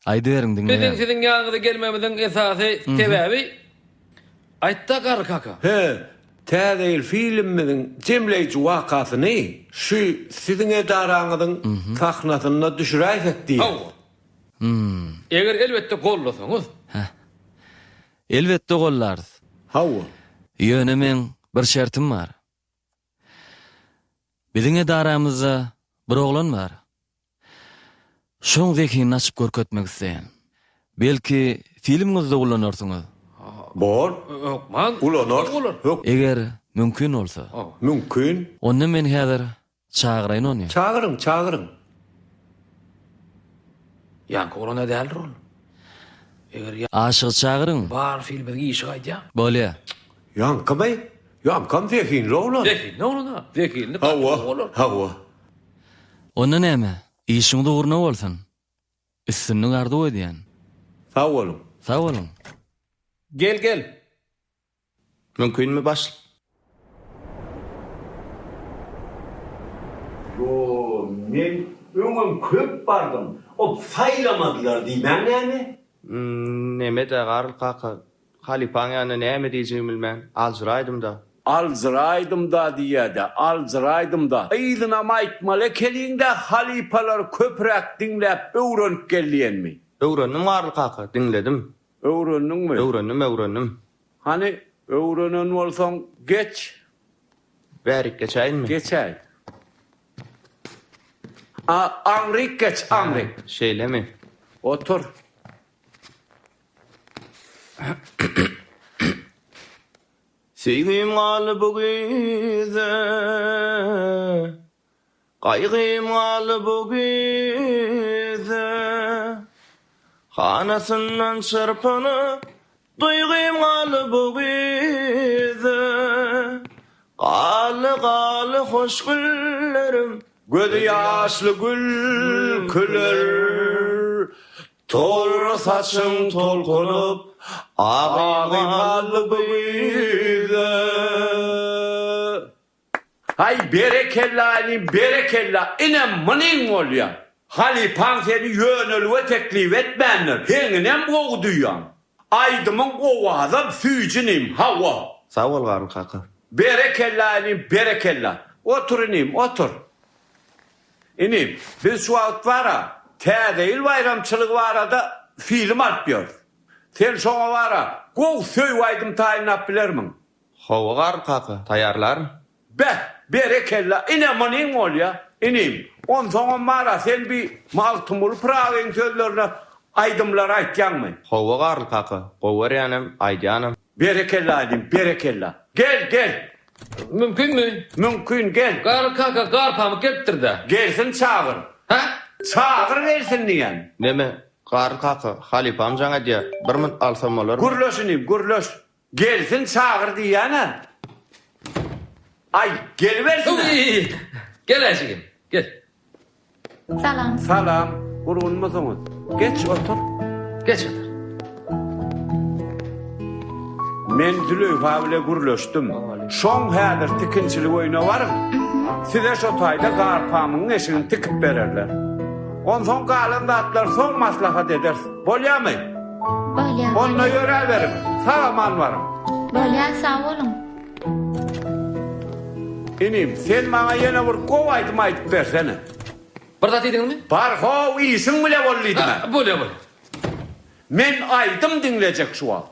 Aýdyberiň Biziň diňleýän. siziň ýanyňyza gelmegimiziň esasy sebäbi aýtda garry kaka. He, Täze ýyl filmimiziň jemleýji wakasyny şu siziň edaraňyzyň sahnasynda düşüräýsek diýýäs. Hawa. Eger elbetde gollasaňyz. Heh. Elbetde gollarys. Hawa. Ýöne meň bir şertim bar. Biziň edaramyzda bir oglan bar. Şoň zehinini açyp görkezmek isleýän. Belki filmiňizde ulanarsyňyz? Bor. Hökman. Ulanarys. Eger mümkin bolsa. Mümkin. Onda men häzir Çagyraýyn ony. Çagyryň, çagyryň. Ýaňky oglan-a däldir ol. Eger ýa. Aşygy çagyryň. Bar filmiň işi gaýdýa. Bolýa. Ýaňkymy? Ýaňkam zehinli oglan. Zehinli oglan-a. Zehinli gaty gowy bolar. Hawa, hawa. Onda näme, işiňiz ugruna bolsun. Üstünlik arzuw edýän. Sag boluň. Sag boluň. Gel, gel. Mümkinmi başlyk? Ýo, men öňem köp bardym. O saýlamadylar diýmäň näme? Neme-dä, Garly kaka, halypaň ýanynda näme diýjegimi bilmän, aljyraýdym-da. Aljyraýdym-da diýýä-dä, aljyraýdym-da. Yzynam aýtmaly ekeniň-dä, halypalary köpräk diňläp öwrenip gel diýenmi? Öwrendim, Garly kaka, diňledim. Öwrendiňmi? Öwrendim, öwrendim. Hany, öwrenen bolsaň, geç. Bärik geçäýinmi? Geçäý. A, aňryk geç, aňryk. Şeýlemi? Otur. Söýgim galdy bu güýze. Gaýgym galdy bu güýze. Hanasyndan çyrpynyp, Duýgym galdy bu güýze. Galdy, galdy hoş günlerim. Gözi ýaşly gülküler. Tor saçyň tolkunyp, agym galdy bu güýzde. Haý berekella inim berekella ine munyň bolýa. Halypaň seni ýönelige teklip etmändir heňinem gowy duýýaň. Aýdymyň owazam süýji inim hawa. Sag bol Garly kaka. Berekella inim berekella. Otur inim otur. Inim biz şu wagt bara täze ýyl baýramçylygy barada film alyp ýörüs. Sen şoňa bara gowy söýgi aýdym taýynlap bilermiň? Hawa Garry kaka, taýýarlaryn. Beh, berekella, ine munyň bolýa, inim. Onsoňam bar-a, sen bi Magtymguly Pyragyň sözlerine aýdymlar aýtýaňmy? Hawa Garly kaka, gowy görýänem, aýdýanam. Berekella, inim, berekella. Gel, gel! Mümkinmi? Mümkin, gel. Garly kaka, Garpamyk gelipdir-dä. Gelsin çagyr. Hä? Çagyr gelsin diýýän. Neme, Garly kaka, halypam jaň edýär, bir munt alsam bolarmy? Gürleş, inim, gürleş. Gelsin çagyr diýýän-ä. Aý, gelibersin-ä. Gel jigim, gel. Salam. Salam, gurgunmysyňyz? Geç otur. Geç otur. Men Züleýha bile gürleşdim. Şoň häzir tikinçilik öýüne baryň. Size şo taýda Garpamygyň eşigini tikip bererler. Onsoň galan zatlary soň maslahat ederis. Bolýamy? Bolýa. Onda ýöräberiň. Sag-aman baryň. Bolýa, sag boluň. Inim, sen maňa ýene bir gowy aýdym aýdyp bersene. Bir zat diýdiňizmi? Bar how, işiň bile bol diýdim-ä. Bolýa, bolýa. Men aýdym diňlejek şu wagt.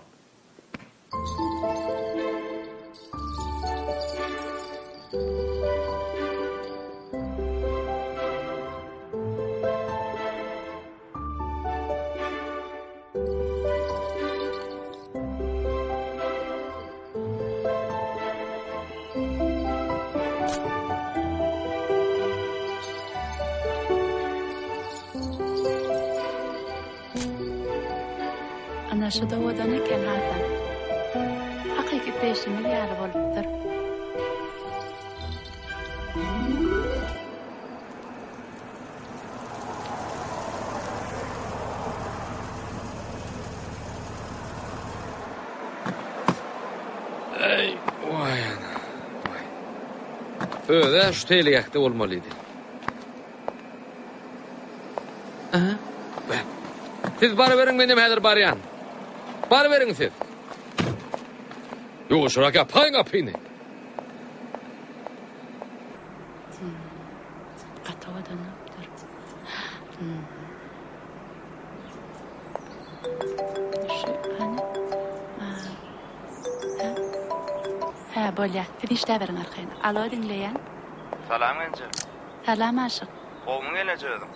Ana şu dowadan eken hasam. Hakyky isleýşimiz ýaly bolupdyr. Eý, waý ana, waý. Öz-ä şu seýilgähde bolmalydy. Aha. Bä. Siz baryberiň, menem häzir barýan. Baryberiň siz. Ýuwaşrak ýapaýyň gapyny. Gaty owadan bolupdyr. Şu hany? Hä, bolýa. Siz işläberiň arkaýyn. Alo, diňleýän. Salam gelneje. Salam Aşyk. Gowumy gelneje özüň?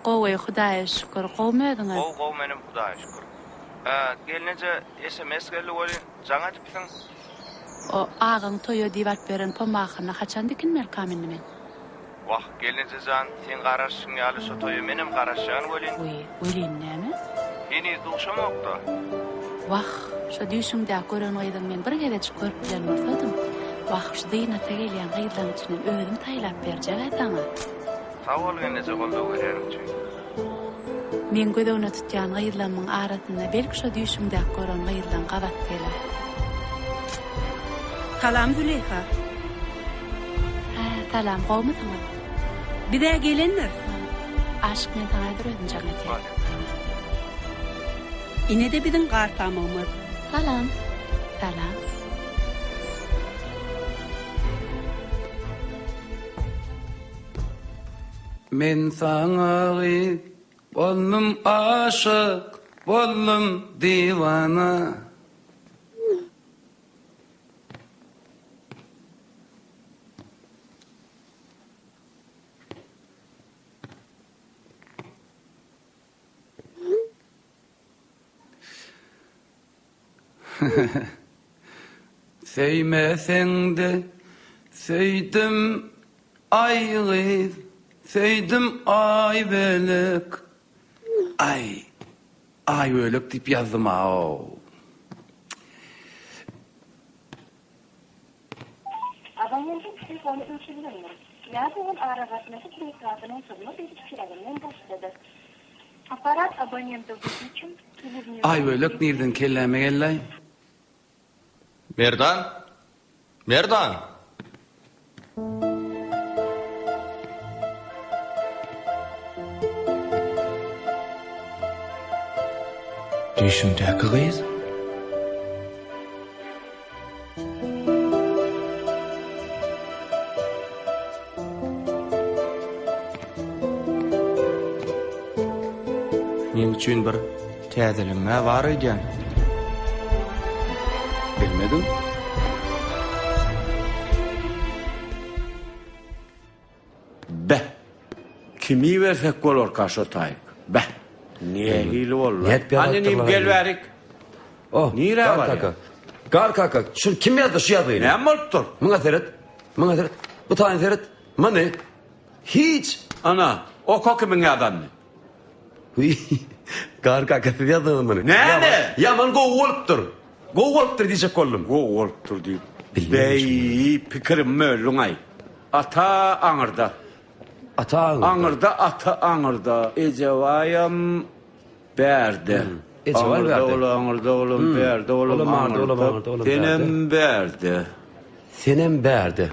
Gowy, Hudaýa şükür. Gowumy özüňiz? Gowy, gowy menem Hudaýa şükür. Gelneje sms geldi welin jaň edipsiň. O agaň toýa diýip alyp beren pomahyny haçan dikinmelkam indi men? Wah, gelneje jan, seň garaşyşyň ýaly şo toýa menem garaşýan welin. Wiý, welin näme? Heniz duşamok-da. Wah, şo düýşüňdäki gören gyzyňy men bir gezejik görüp bilen bolsadym. Wah, şu zynata gelýän gyzlaň içinden özüm saýlap berjeg-ä saňa. Sag bol gelneje goldaw berýäniň üçin. Meň göz öňüne tutýan gyzlamyň arasynda belki şo düýşüňdäki gören gyzlaň gabat geler. Salam Züleýha. Hä, salam, gowumysyňyz? Biz-ä gelendiris. Aşyk men saňa häzir özüm jaň edýän. Ine-de biziň gar pamygymyz. Salam. Salam. Men saňa gyz boldum aşyk boldum diwana. Söýmeseň-de söýdüm aý gyz, söýdüm Aýbölek. Aý, Aýbölek diýip ýazdym-ow. Abonentiň telefony öçürilendir ýa-da ol aragatnaşyk desgasynyň hyzmat ediş çäginden daşdadyr. Apparat abonenta wyklýuçen ili w Aý bölek nirden kelläme geldaý. Merdan! Merdan! Düýşümdäki gyz? Meň üçin bir täzeligiň-ä bar öýdýän. Bilmedim. Beh! Kimi ibersek bolarka şo taýyk? Beh! Nähili boldy? Hany inim gel bärik. Oh, Nirä Gar barýaň? kaka. Gar kaka, şuny kim ýazdy şu ýazgyny? Näme bolupdyr? Muňa seret. Muňa seret. Bu taýyny seret. Muny hiç. Ana, oka kimiň ýazanyny. Wiý, Gar kaka siz ýazdyňyz muny. Näme? Ýaman gowy bolupdyr. Gowy bolupdyr diýjek boldum. Gowy bolupdyr diýip. Beý, pikirimi böldüň-aý. Ata aňyrda. Ata aňyrda. Aňyrda, ata aňyrda. Ejebaýam bärde. Ejebaý Aňyrda bärde. ol, aňyrda olam, bärde olam, Olam aňyrda, olam aňyrda. aňyrda, olam Senem bärde. bärde. Senem bärde.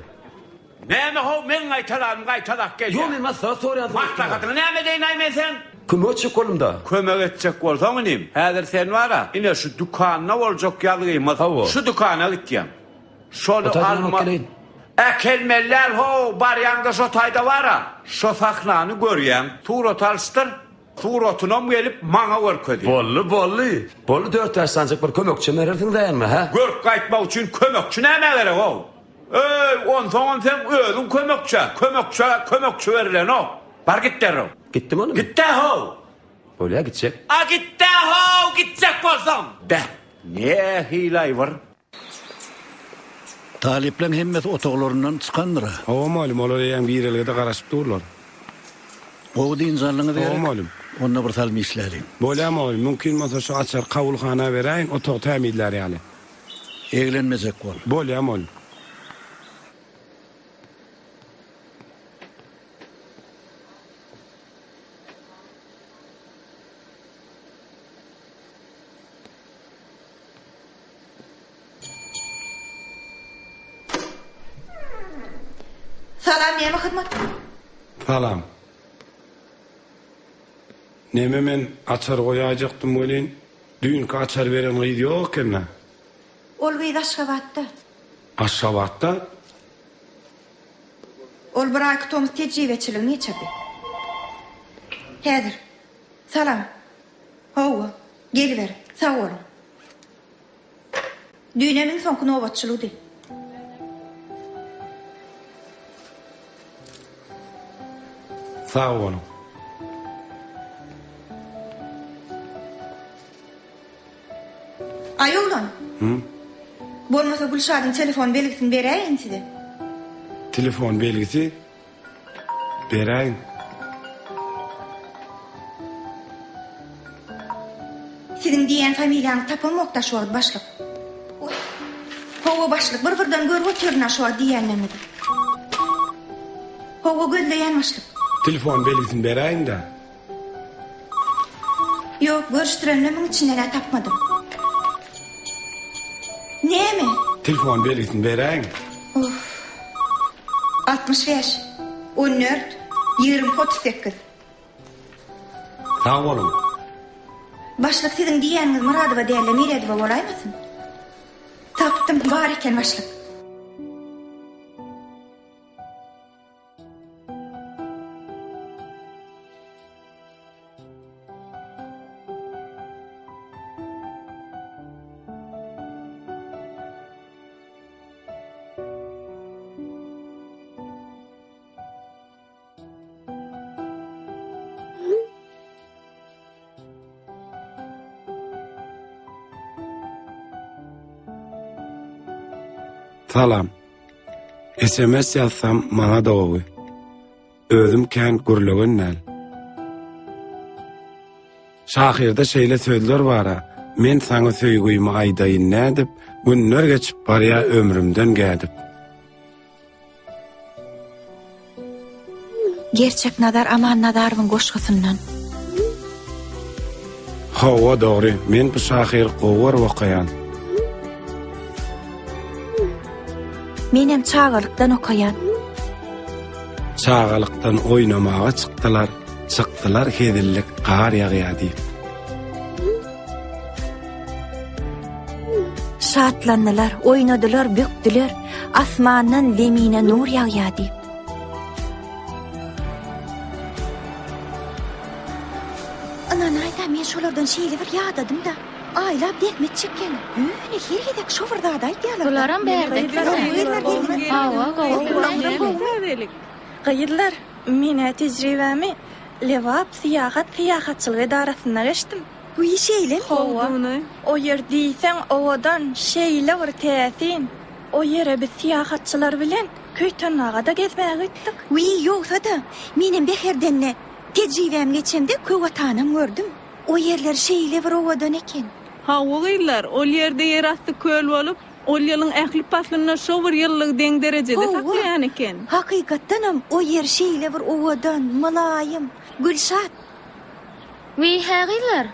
Näme how meň gaýtalanym gaýtalap gelýäň. Ýok men maslahat soraýan. Maslahatyňy näme edeýin-aý men seň? Kömek etjek boldum-da. Kömek etjek bolsaň inim, häzir sen bar-a, ine şu dükanda boljak ýazgymyz, Hawa. şu dükana gitýäň. Şony O taýdan alyp alma. geleýin. Äkelmeli däl how, barýaňda şo taýda bar-a, şo sahnany görýäň, surat alyşdyr, suratynam gelip maňa görkezýäň. Boldy, boldy. Boldy dört-bäş sanjak bir kömekçem berersiň daýanma, hä? Görüp gaýtmak üçin kömekçi nämä gerek how? Öý, onsoňam seň özüň kömekçä, kömekçä kömekçi berilenok. Bar git derrew. Gitdim onuň. Git-dä how! Bolýa gitjek. A git-dä how, gitjek bolsaň! Beh, nähili-aý bir. Talyplaň hemmesi otaglaryndan çykandyr-a. Hawa mugallym, olar eýýäm girelgede garaşyp durlar. Gowy dynç aldyňyz Hawa gerek? mugallym. Onda bir salym işläliň. Bolýa mugallym, mümkin bolsa şu açary kabulhana beräýiň, otagy tämizlär ýaly. Eglenmejek bol. Bolýa mugallym. Salam näme hyzmat? Salam. Neme men açar goýaýjakdym welin, düýnki açar beren gyz ýok eken-dä. Ol gyz Aşgabatda. Aşgabatda? Ol bir aýky tomus tejribeçiligini geçirdi. Häzir. Salam. Hawa, geliber. Sag boluň. Düýnem iň soňky nobatçylygydy. Sag boluň. Aý oglan. Hı? Bolmasa Gülşadyň telefon belgisini beräýeýin size. Telefon belgisi? Beräýiň. Siziň diýýän familiýaňyzy tapamok-da şu wagt başlyk. Hawa başlyk, bir-birden görüp otyryn-a şu wagt diýýänleriňizi. Hawa gözleýän başlyk. Telefon belgisini beräýiň-dä. Ýok, görüşdirenlemiň içinden-ä tapmadym. Näme? Telefon belgisini beräýiň. Uff. 65, 14, 22, 38. Sag boluň. Başlyk siziň diýýäniňiz Myradowa däl-de Meredowa bolaýmasyn? Tapdym, bar eken başlyk. Salam. SMS ýazsam maňa-da gowy. Özüm kän gürlegen däl. Şahyrda şeýle sözler bar-a, Men saňa söýgümi aýdaýyn nädip, Günler geçip barýa ömrümden gädip. Gerçeknazar Amannazarowyň goşgusyndan. Hawa dogry, men bu şahyry gowy görüp okaýan. Menem çagalykdan okaýan. Çagalykdan oýnamaga çykdylar, çykdylar hezillik gar ýagýa diýip. Şatlandylar, oýnadylar, bökdüler, asmandan zemine nur ýagýa diýip. Ynanaýda men şolardan şeýle bir ýadadym-da. Aýlap zähmet çekýän. Ýöne her gezek şo bir zady aýdýarlar. Bularam bärdekiler. Hawa, gowy. Gyzlar, men-ä tejribämi Lebap syýahat syýahatçylyk edarasynda geçdim. Wiý, şeýlemi? Hawa. O ýer diýseň owadan, şeýle bir täsin. O ýere biz syýahatçylar bilen Köýtendaga-da gezmäge gitdik. Wiý, ýogsa-da, menem Bäherdende tejribämi geçemde Köwatanam gördüm. O ýerler şeýle bir owadan eken. Hawa gyzlar, ol ýerde ýerasty köl bolup, ol ýylyň ähli paslynda şo bir ýyllygy deň derejede Hawa, saklaýan eken. hakykatdanam o ýer şeýle bir owadan, mylaýym. Gülşat. Wiý, hä gyzlar?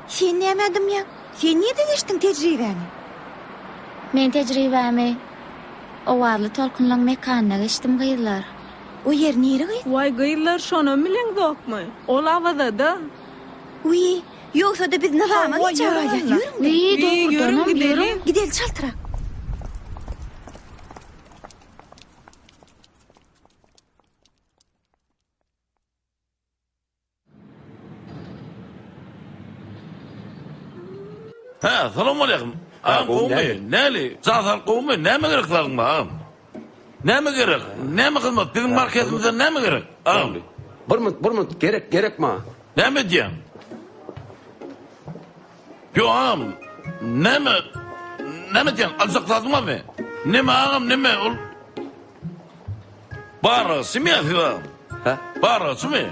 Sen nämä dymýaň? Sen nirde geçdiň tejribäňi? Men tejribämi Owazly tolkunlaň mekanynda geçdim gyzlar. O ýer nire gyz? Waý gyzlar şonam bileňzokmy? Ol Awazada. Wiý, ýogsa-da biz Nyzama Hawa, gitjek ýörüň galýas, onda. ýörüň-de. Wiý, Wiý, ýörüň dogrudanam, gideli. ýörüň. Gideli çaltrak. Hä, salowmaleýkim. Agam gowumy? Näli? Jan saglyk gowumy? Näme gerek salyňma agam? Näme gerek? Näme hyzmat? Biziň marketimizden näme gerek? Agam. Bir minut, bir minut, gerek, gerek maňa. Näme edýäň? Ýok agam, näme, näme edýäň? Aljak zadyň barmy? Neme agam, neme? Ol Barlagçymy ýa siz agam? Hä? Barlagçymy?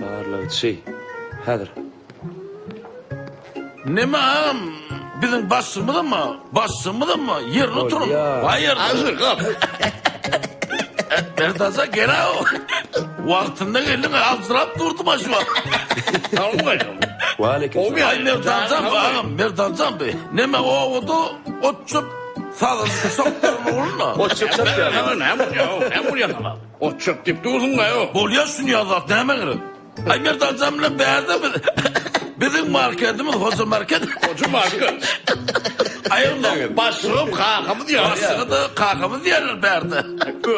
Barlagçy. Häzir. Neme agam, biziň başlygymyzam-a, başlygymyzam-a, ýerine oturyň. Baý ýerde. Azyr gap. Merdaja gel-ow. Wagtynda geldiň, aljyrap durdum-a şu wagt. Salowmaleýkim. Waleýkim salam. Aý Merdanjan be agam, Merdanjan be. Neme obada ot-çöp sazyny çapdyran oglan-a. Ot-çöp çapýar. Näme bolýar, näme bolýar saňa? Ot-çöp diýip dursuň-da, ýo. Bolýar şuny ýaly zat näme gerek? Aý Merdanjan bilen bärde biz biziň marketimiz Hoja market. Hoja market. Aý onda Başlygym kakamyz diýýär. Başlygy-da kakamyz diýerler bärde.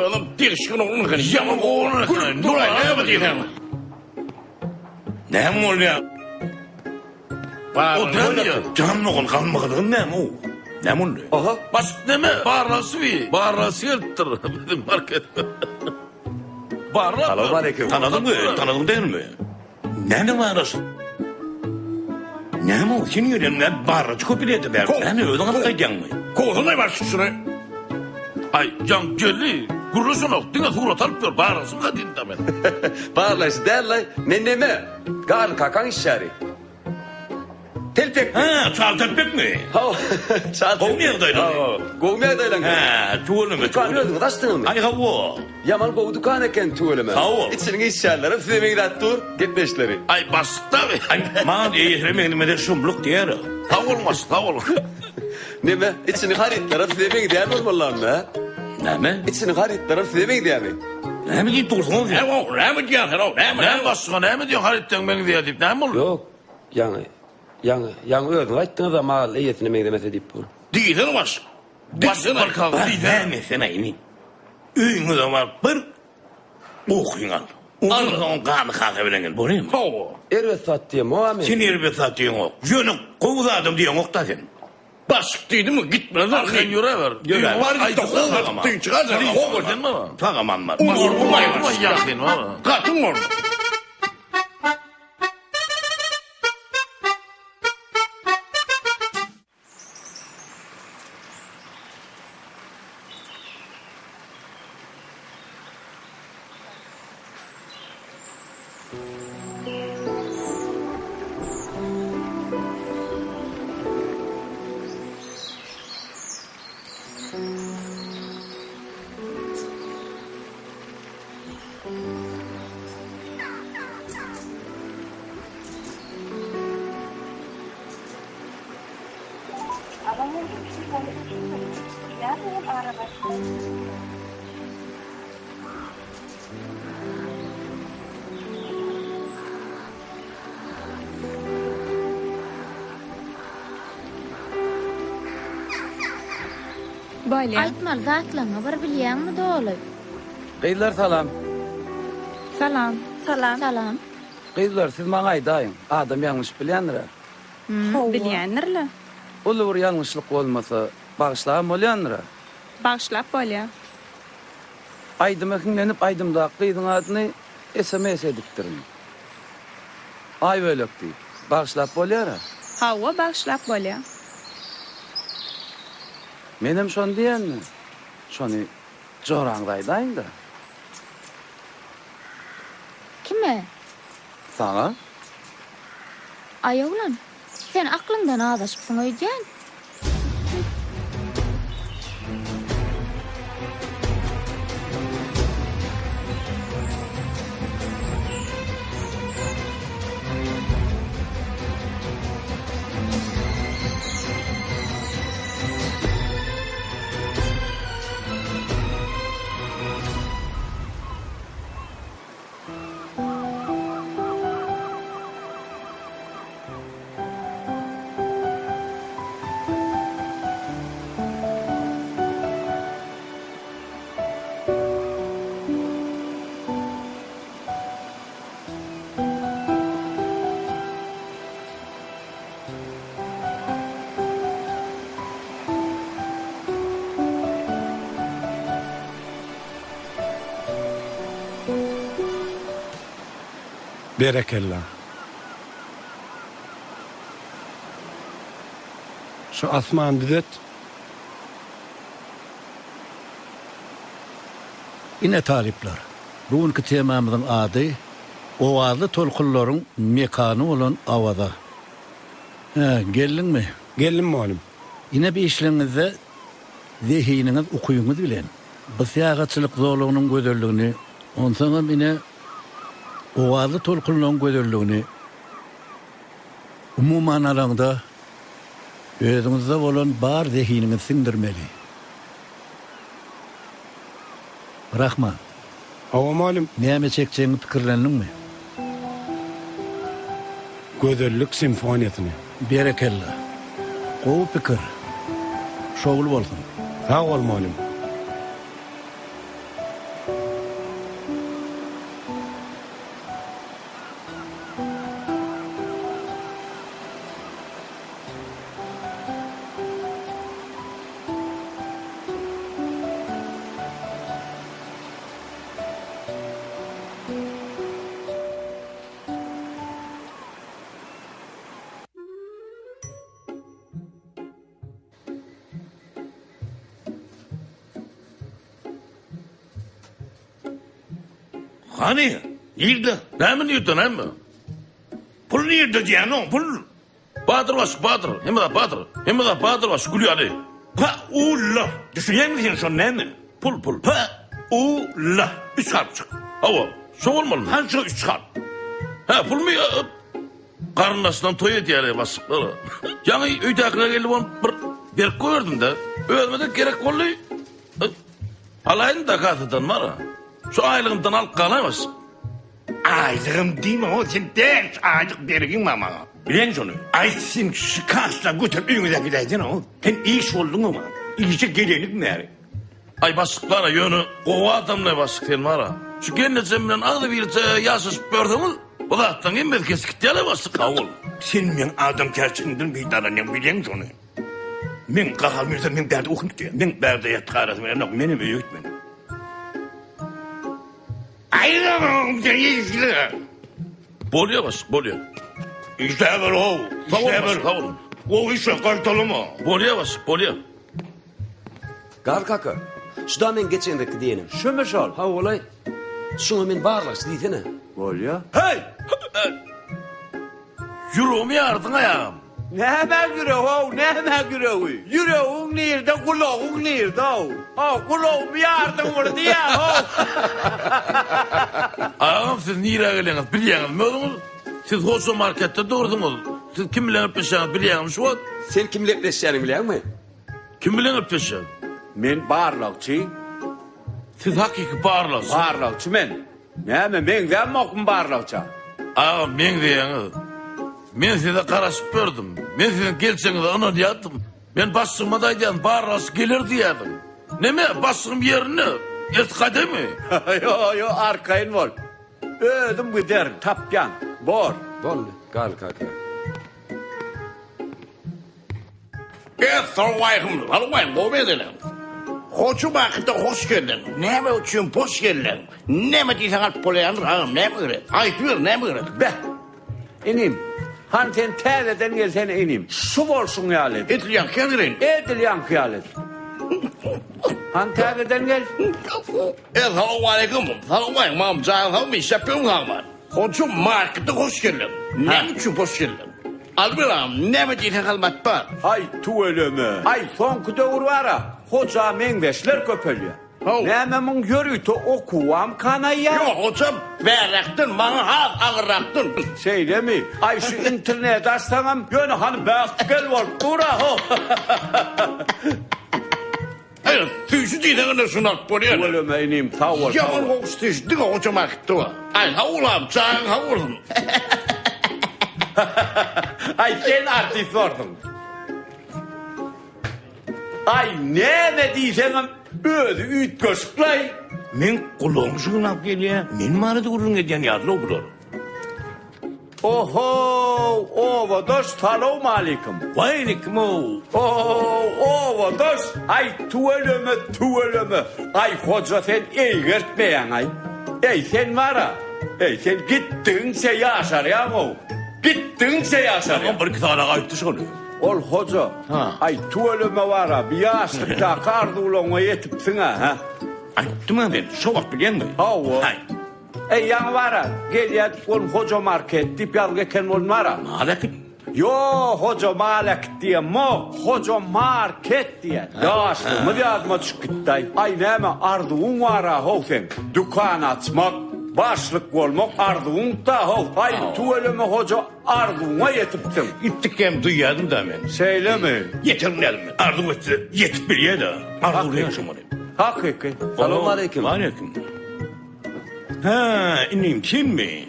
Özüm degişgen oglan eken. Ýaman oglan eken. Duraý näme diýseň. Näme bolýar? O näme? Jan dogan galmagydygyň näme o? Näme boldy? Aha. Başlyk näme? Barlagçy bi. Barlagçy gelipdir biziň markete. Barlap. Salowmaleýkim. Tanadyňmy? Tanadyň dälmi? Näme barlagçy? Näme o? Sen gelen näme barlagçy köp bilýär bär. Näme özüň alyp gaýdýaňmy? Kowsana başlyk şuny. Aý, jan geldi. Gürleşenok, diňe surat alyp ber, barlagçy gadymda men. Barlagçy däl-laý. Men neme? Garly kakaň işgäri. Telpekmi? Hä, çal telpekmi? Hawa, çal Gowmy ýagdaýlary? Hawa, gowmy ýagdaýlaň? Hä, tüweleme, Dükany tüweleme. özüňiz açdyňyzmy? Aý, hawa. Ýaman gowy dükan eken, tüweleme. Sag bol. Içiniň işgärlerem size meňzäp dur, gepleşleri. Aý, başlyk dagy. Aý, maňa eýesine meňzemese şumluk diýer. Sag boluň, başlyk, sag boluň. Neme, içini harytlaram size meňzeýän bolmaly onda, hä? Näme? Içini harytlaram size meňzeýärmi? Näme diýip dursuňyz siz? Näme, näme diýýäň sen, näme? Näme başlyga, näme diýýäň harytlaryň meňzeýär diýip, näme boldy? Ýok, ýaňy, ýaňy, ýaňy özüňiz aýtdyňyz-a mal eýesine meňzemese diýip. Diýsene başlyk. Başlyk bir kagyz diýsene. Näme etsen-aý indi? Öýüňize baryp bir gokyňy al. Ondan soň ganly kaka bilen gel, bolýarmy? Hawa. Erbet zat diýemok-a men. Sen erbet zat diýeňok. Ýöne gowy zadam diýeňok-da sen. Başlyk diýdimi, gitmeli zat. Arkaýyn ýöräber. Ýöräber. Bar git-de Aýdyp dynç aljaň. Sen baba. Sag-aman bar. Ýakyn baba. Gatyň bolsun. Данный aragatnaşyk. Bolýa. Aýtmaly zatlaňňy bir bilýäňmi doly? Gyzlar salam. Salam. Salam. Salam. Gyzlar siz maňa aýdaýyň, adam ýalňyşyp bilýändir-ä? Hawa. Bilýändir-le. Uly bir ýalňyşlyk bolmasa, bagyşlabam bolýandyr-a? Bagyşlap bolýa. Aýdyma hiňlenip aýdymdaky gyzyň adyny sms edipdirin. Aýbölek diýip. Bagyşlap bolýar-a? Hawa, bagyşlap bolýa. Menem şony diýendim. Şony joraňyza aýdaýyň-da. Kime? Saňa. Aý oglan, sen aklyňdan azaşypsyň öýdýän. Berekella. Şu asmany düzet. Ine talyplar, bu günki temamyzyň ady Owazly tolkunlaryň mekany bolan Awaza. Hä, geldiňmi? Geldim mugallym. Ine bu işligiňizde zehiniňiz, ukybyňyz bilen bu syýahatçylyk zolagynyň gözelligini, onsoňam ine owazly tolkunlaryň gözelligini, umuman alaňda özüňizde bolan bar zehiniňizi siňdirmeli. Rahman. Hawa mugallym. Näme çekjegiňi pikirlendiňmi? Gözellik simfoniýasyny. Berekella. Gowy pikir. Şowly bolsun. Sag bol mugallym. Hany, nirde? Näme nirde, näme? Pul nirde diýýän, pul. Badyr başlyk, Badyr, hemme zat Badyr, hemme zat Badyr başlyk, gül ýaly. Pa, u, la. Düşünýäňmi sen şony näme? Pul, pul. Pa, u, la. Üç harpjyk. Hawa, şo bolmalymy? Hany şo üç harp? Hä, pulmy? Garyndaşlaň toý edýär başlyklar. Ýaňy öýdäkiler geldi bolup bir berip goýberdim-de. Özüme-de gerek boldy. Alaýyn-da kassadan bar. Şu aýlygymdan alyp galaý başlyk. Aýlygym diýme o sen bäş aýlyk bergiň bar maňa. Bileň şony. Aý sen şu kassa göterip öýüňize äkidäýsene o. Sen iş bolduň o maňa. Işe gelenik bäri. Aý başlyk bara ýöne gowy adamlaý başlyk sen bara. Şu gelnejem bilen agzybirje ýaşaşyp ýörseňiz bu zatlaryň hemmesi kesip gitýälaý başlyk. Sag bol. Sen meň adamkärçiligimden peýdalanýaň bileň şony. Meň gaharym gelse meň bärde ukum tutýar. Meň bärde ýatyp garasym gelenok menem öýe gitmeli. Bolýa başlyk, bolýa. Işläber how, işläber. Sag boluň. Gowy işle, gaýtalama. Bolýa başlyk, bolýa. Gar kaka, şuda meň geçen gezekki diýenim. Şumy şol? Hawa-laý. Şuňa men barlagçy diýsene. Bolýa. Heý! Ýüregimi ýardyň aýagym. Nämä ýüregi-ow, nämä ýüregi? Ýüregiň nirde, gulagyň nirde-ow? How, gulagymy ýardyň bir diýýän-ow. Agam siz nirä gelýäňiz bilýäňizmi özüňiz? Siz Hoja marketde dursuňyz. Siz kim bilen gepleşýäňizi bilýäňizmi şu wagt? Sen kim bilen gepleşýäniňi bilýäňmi? Kim bilen gepleşýän? Men barlagçy. Siz hakyky barlagçy. Barlagçy men. Näme, meňzämokmy barlagça? Agam, meňzeýäňiz. Men size garaşyp ýördüm. Men siziň geljegiňize ynanýardym. Men başlygyma-da aýdýardym, barlagçy geler diýýärdim. Neme, başlygym ýerinde, eltip gaýdaýmy? Ýo, ýo, arkaýyn bol. Özüm giderin, tapýan. Bor. Boldy, gal kaka. Essalowmaleýkim, salowmaleýkim, gowy mesele. Hoja Bakyda hoş geldiň. Näme üçin boş geldiň? Näme diýseň alyp bolýandyr, agam, näme gerek? Aýdyber, näme gerek? Beh! Inim, hany sen täzeden gelsene inim. Şu bolşuň ýaly edil. Edil ýaňky ýaly geleýin. Edil ýaňky ýaly edil. Hany täzeden gel. Essalowmaleýkim, salowmaleýkim, agam, janyň sagmy, işläp ýörüň sagman. Hoja markete hoş geldiň. Näme üçin boş geldiň? Alyber agam, näme diýseň hyzmat bar. Aý tüweleme. Aý soňky döwür bara Hoja meňzeşler köpelýär. Näme muň ýörite okuwam kanaýýar? Ýok hojam, bärräkden, maňa has agyrrakdan. Şeýlemi? Aý şu interneti açsaňam ýöne hany bäkgel bolup dur-a ho. Aý, süýji diýseň ine şuny alyp bolýar. Tüweleme inim, sag bol, sag bol. Ýaman gowy süýji, diňe hoja marketde bar. Aý, sag bol agam, janyň sag bolsun. Aý, sen artist borsuň. Aý, näme diýseňem özi üýtgeşik-laý. Meň gulagym şuňlap gelýär, men barada gürrüň edýän ýaly-ow bular. Ohow obadaş salowmalikim. Waleýkimow. Ohow obadaş aý tüweleme tüweleme aý hoja sen eýgertmeýäň aý eý sen bara eý sen gitdigiňçe ýaşarýaňow gitdigiňçe ýaşarýaň. Agam birki sany aýtdy şony. Ol hoja aý tüweleme bara bi ýaşlykdaky arzuwlaňa ýetipsiňä hä. Aýtdym-a men şo wagt bilýäňmi. Hawa. Aý. Eý ýaňy bara, gelýädik ol Hoja market diýip ýazgy eken ol bara. Mal äkit. Ýo, Hoja mal äkit diýemok, Hoja market diýýän. Ýaşlygymyz ýadyma düşüp gitdi-aý. Aý näme arzuwyň bar-a how seň? Dükan açmak, başlyk bolmak arzuwyňda how. Aý tüweleme Hoja arzuwyňa ýetipsiň. Gitdikgem duýýardym-da men. Şeýlemi? Ýeterin dälmi? Arzuw etse ýetip bilýä-de. Arzuw diýen şo muny. Hakyky. Salowmaleýkim. Waleýkim. Hä, inim, senmi?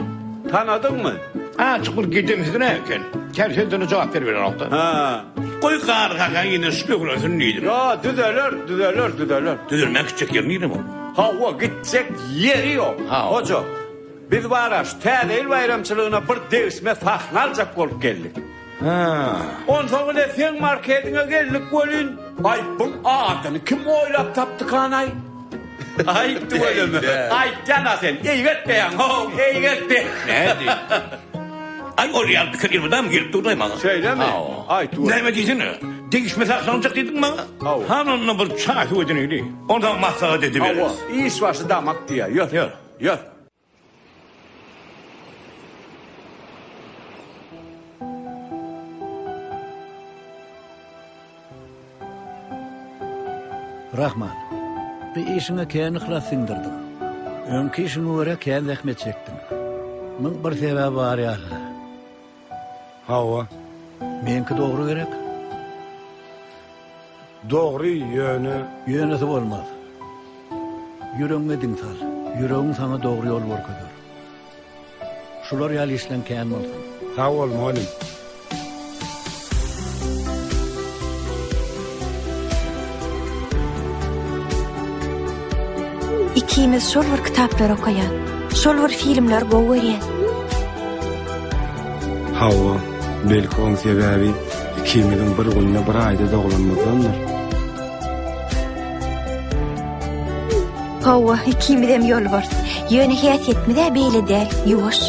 Tanadyňmy? Azjyk bir gedemsiziräk eken. Ters sözlerine jogap beriberenok-da. Hä. Goý, Garry kakaň ýene şu öwrensin diýdim. Ýa, düzeler, düzeler, düzeler. Düzelmän gitjek ýeri nirem oň? Hawa, gitjek ýeri ýok. Hoja, biz bar-a, şu Täze ýyl baýramçylygyna bir degişme sahna aljak bolup geldik. Hä. Onsoň ine seň marketiňe geldik welin, aý, buň adyny kim oýlap tapdykan-aý? Aý, tüweleme. Aýtýan-a sen, eýgertmeýäň, how, eýgertmeýäň. Nädi? Aý, ol ýaly pikir elmydam gelip durdaý maňa. Şeýlemi? Aý, tüweleme. Näme diýsene? Degişme saklanjak diýdiň maňa? Hawa. Hany onda bir çaý suw edineli. Onsoň maslahat ediberis. Hawa, iş başy damak diýýär. Ýör. Ýör. Ýör. Rahman, bu işiňe kän yhlas siňdirdiň. Öňki işiňe görä kän zähmet çekdiň. Muň bir sebäbi bar ýaly. Hawa. Meňki dogry gerek? Dogry, ýöne. Ýönesi bolmaz. Ýüregiňe diň sal. Ýüregiň saňa dogry ýol görkezer. Şular ýaly işleň kän bolsun. Sag bol, mugallym. Ikimiz şol bir kitaplary okaýas. Şol bir filmleri gowy görýäs. Hawa, belki oň sebäbi ikimiziň bir günde bir aýda doglanymyzdandyr. Hawa, ikimizem ýolbars. Ýöne häsiýetimiz-ä beýle däl, ýuwaş.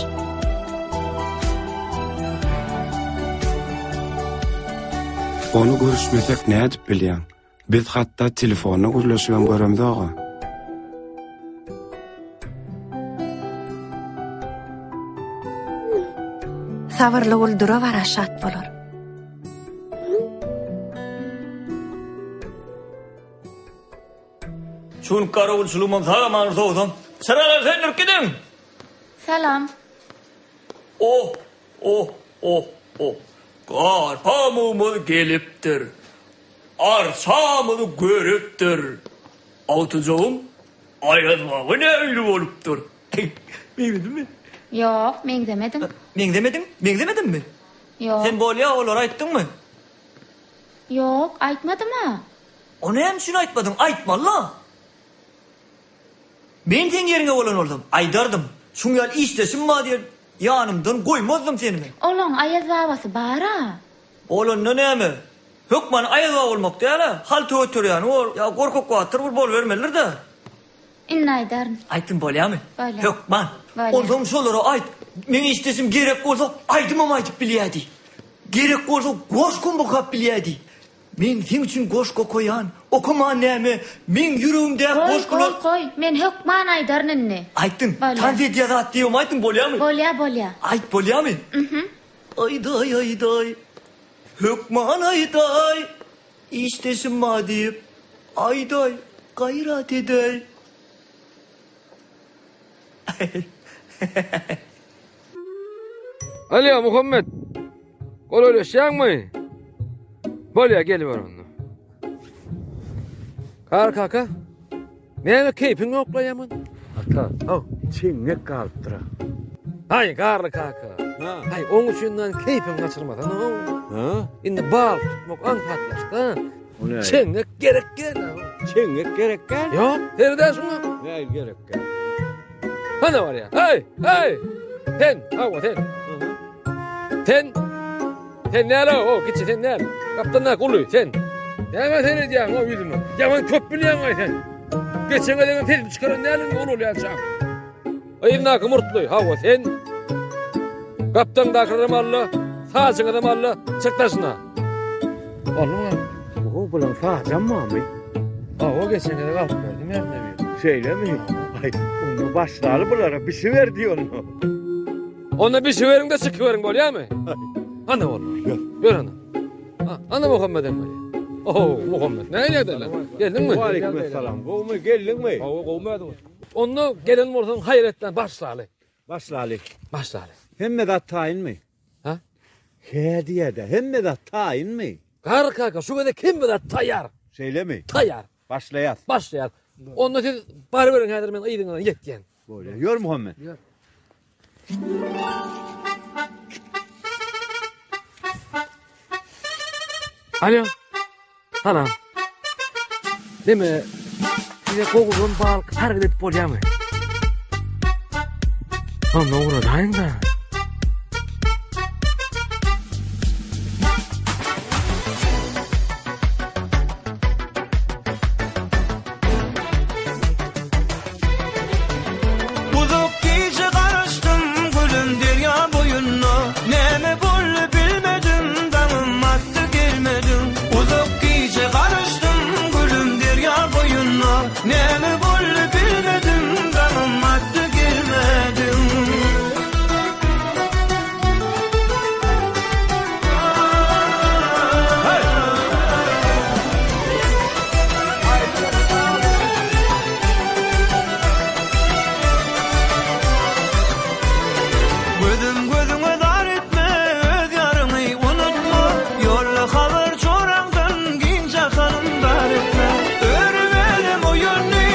Ony görüşmesek nädip bilýäň? Biz hatda telefonda gürleşibem göremzog-a. Sabyrly gul dura-bara şat bolar. Şu günki garawulçylygymam sag-aman sowsam. Çyralary söndürip gidiň! Salam. Oh, oh, oh, oh. Gar pamugymyz gelipdir. Arçamyzy görüpdir. Agtyjagym Aýaz baba nähili bolupdyr? Meňzedimmi? Ýok, meňzemediň. Meňzemediň? Meňzemedimmi? Ýok. Sen bolýa olara aýtdyňmy? Ýok, aýtmadym-a. O näme üçin aýtmadyň? Aýtmaly-la. Men seň ýeriňe bolan bolsam, aýdardym. Şuň ýaly işdeşim bar diýen ýanymdan goýmazdym seni men. Olaň Aýaz babasy bar-a. Bolanda näme? Hökman Aýaz baba bolmak däl-ä. Halta göterýäni bol, ýa gorkak batyr bir bolubermelidir-dä. Indi aýdaryn. Aýtdym bolýamy? Bolýar. Hökman. Bolýar. Onsoň şolara aýt. Meň işdeşim gerek bolsa aýdymam aýdyp bilýä diý. Gerek bolsa goşgam okap bilýä diý. Men seň üçin goşgy okaýan. Okaman näme? Meň ýüregimdäki Goý, goşgular. goý, goý. Men hökman aýdaryn indi. Aýtdyň. Bolýar. Tans edýä zat diýibem aýtdyň bolýamy? Bolýar, bolýar. Aýt bolýamy? Mhm. Aýdaý, aýdaý. Hökman aýdaý. Işdeşim bar diýip. Aýdaý, gaýrat edäý. Alýo, Muhammet. Golaýlaşýaňmy? Bolýa, geliber onda. Gar kaka. Näme keýpiň ýok ýaman? Ata, haw, çeňňek galypdyr-a. Haý, Garly kaka. Haý, oň üçin keýpiňi gaçyrmasana. Ha? Indi balyk tutmak aňsatlaşdy. O näme? Çeňňek gerek gel. Çeňňek gerek gel? Ýok, serede şuňa. Näme gerek gel? Hana barýa. Hey, hey. Sen, hawa sen. Sen. Sen näle o, kiçi sen näle? Gapdan uly sen. Näme sen edýäň o ýüzüme? Ýaman köp bilýäň aý sen. Geçen gezegem sesimi çykaran däliň, ol bolýança. Yzyndaky murtly, hawa sen. Gapdaňdakylaram alla, saçyňyzam alla, çyk daşyna. Aldyňmy? Oho, bulaň sacam barmy? Hawa, geçen gezek alyp berdim ýerine bir. Şeýlemi? Aý, onda başlaly bulara, bişiber diý onda. Onda bişiberiň-de çykyberiň bolýamy? Hany bol. Ýör hany. Ana Muhammedem bolýar. Oho, Muhammed, nähili ýagdaýlar? Geldiňmi? Waleýkim essalam. Gowumy, geldiňmi? Hawa, gowumy özüň? Onda gelen bolsaň haýyr etmän başlaly. Başlaly. Başlaly. Hemme zat taýynmy? Ha? Hä diýä-dä, hemme zat taýynmy? Garry kaka, şu gezek hemme zat taýýar. Şeýlemi? Taýýar. Başlaýas. Başlaýas. Onda siz baryberiň häzir men yzyňyzdan ýetýän. Bolýar. Ýör Muhammet. Ýör. Alo. Salam. Deme, size gowulan balyk sargyt edip bolýarmy? Onda ugradaýyň-da. Uzak gije garaşdym gülüm derýa boýunda Näme boldy bilmedim daňym atdy gelmediň Uzak gije garaşdym gülüm derýa boýunda Näme boldy bilmedim daňym atdy gelmediň. Gözüm gözüňe zar etme, öz ýaryňy unutma, Ýolla habar joraňdan giň jahanym dar etme. Öri welem oýandy.